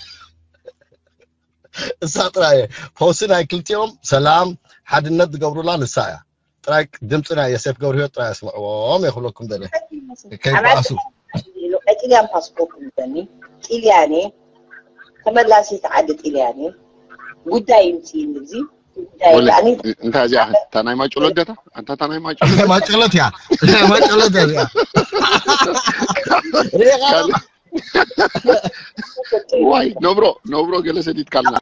እሳ ጥራይ እየ ፈውሲ ናይ ክልቲኦም ሰላም ሓድነት ዝገብሩላ ንሳ እያ ጥራይ ድምፂ ናይ የሴፍ ገብረ ህይወት ጥራይ ኣስምዕዎም እየ ክብለኩም ደለ ከይበኣሱ ቀጢልያን ፓስፖርት ምዘኒ ጢልያኔ ተመላሲት ዓዲ ጢልያኔ ጉዳይ ይምፅእ ንብዚ ጉዳይ ወለ ከዓኒ እንታይ እዚኣ እታ ናይ ማጭሎ ገታ ኣንታ እታ ናይ ማጭሎ ማጨለት እያ ማጨለት እያ ሪኢኻ ዋይ ነብሮ ነብሮ ገለ ሰዲድካልና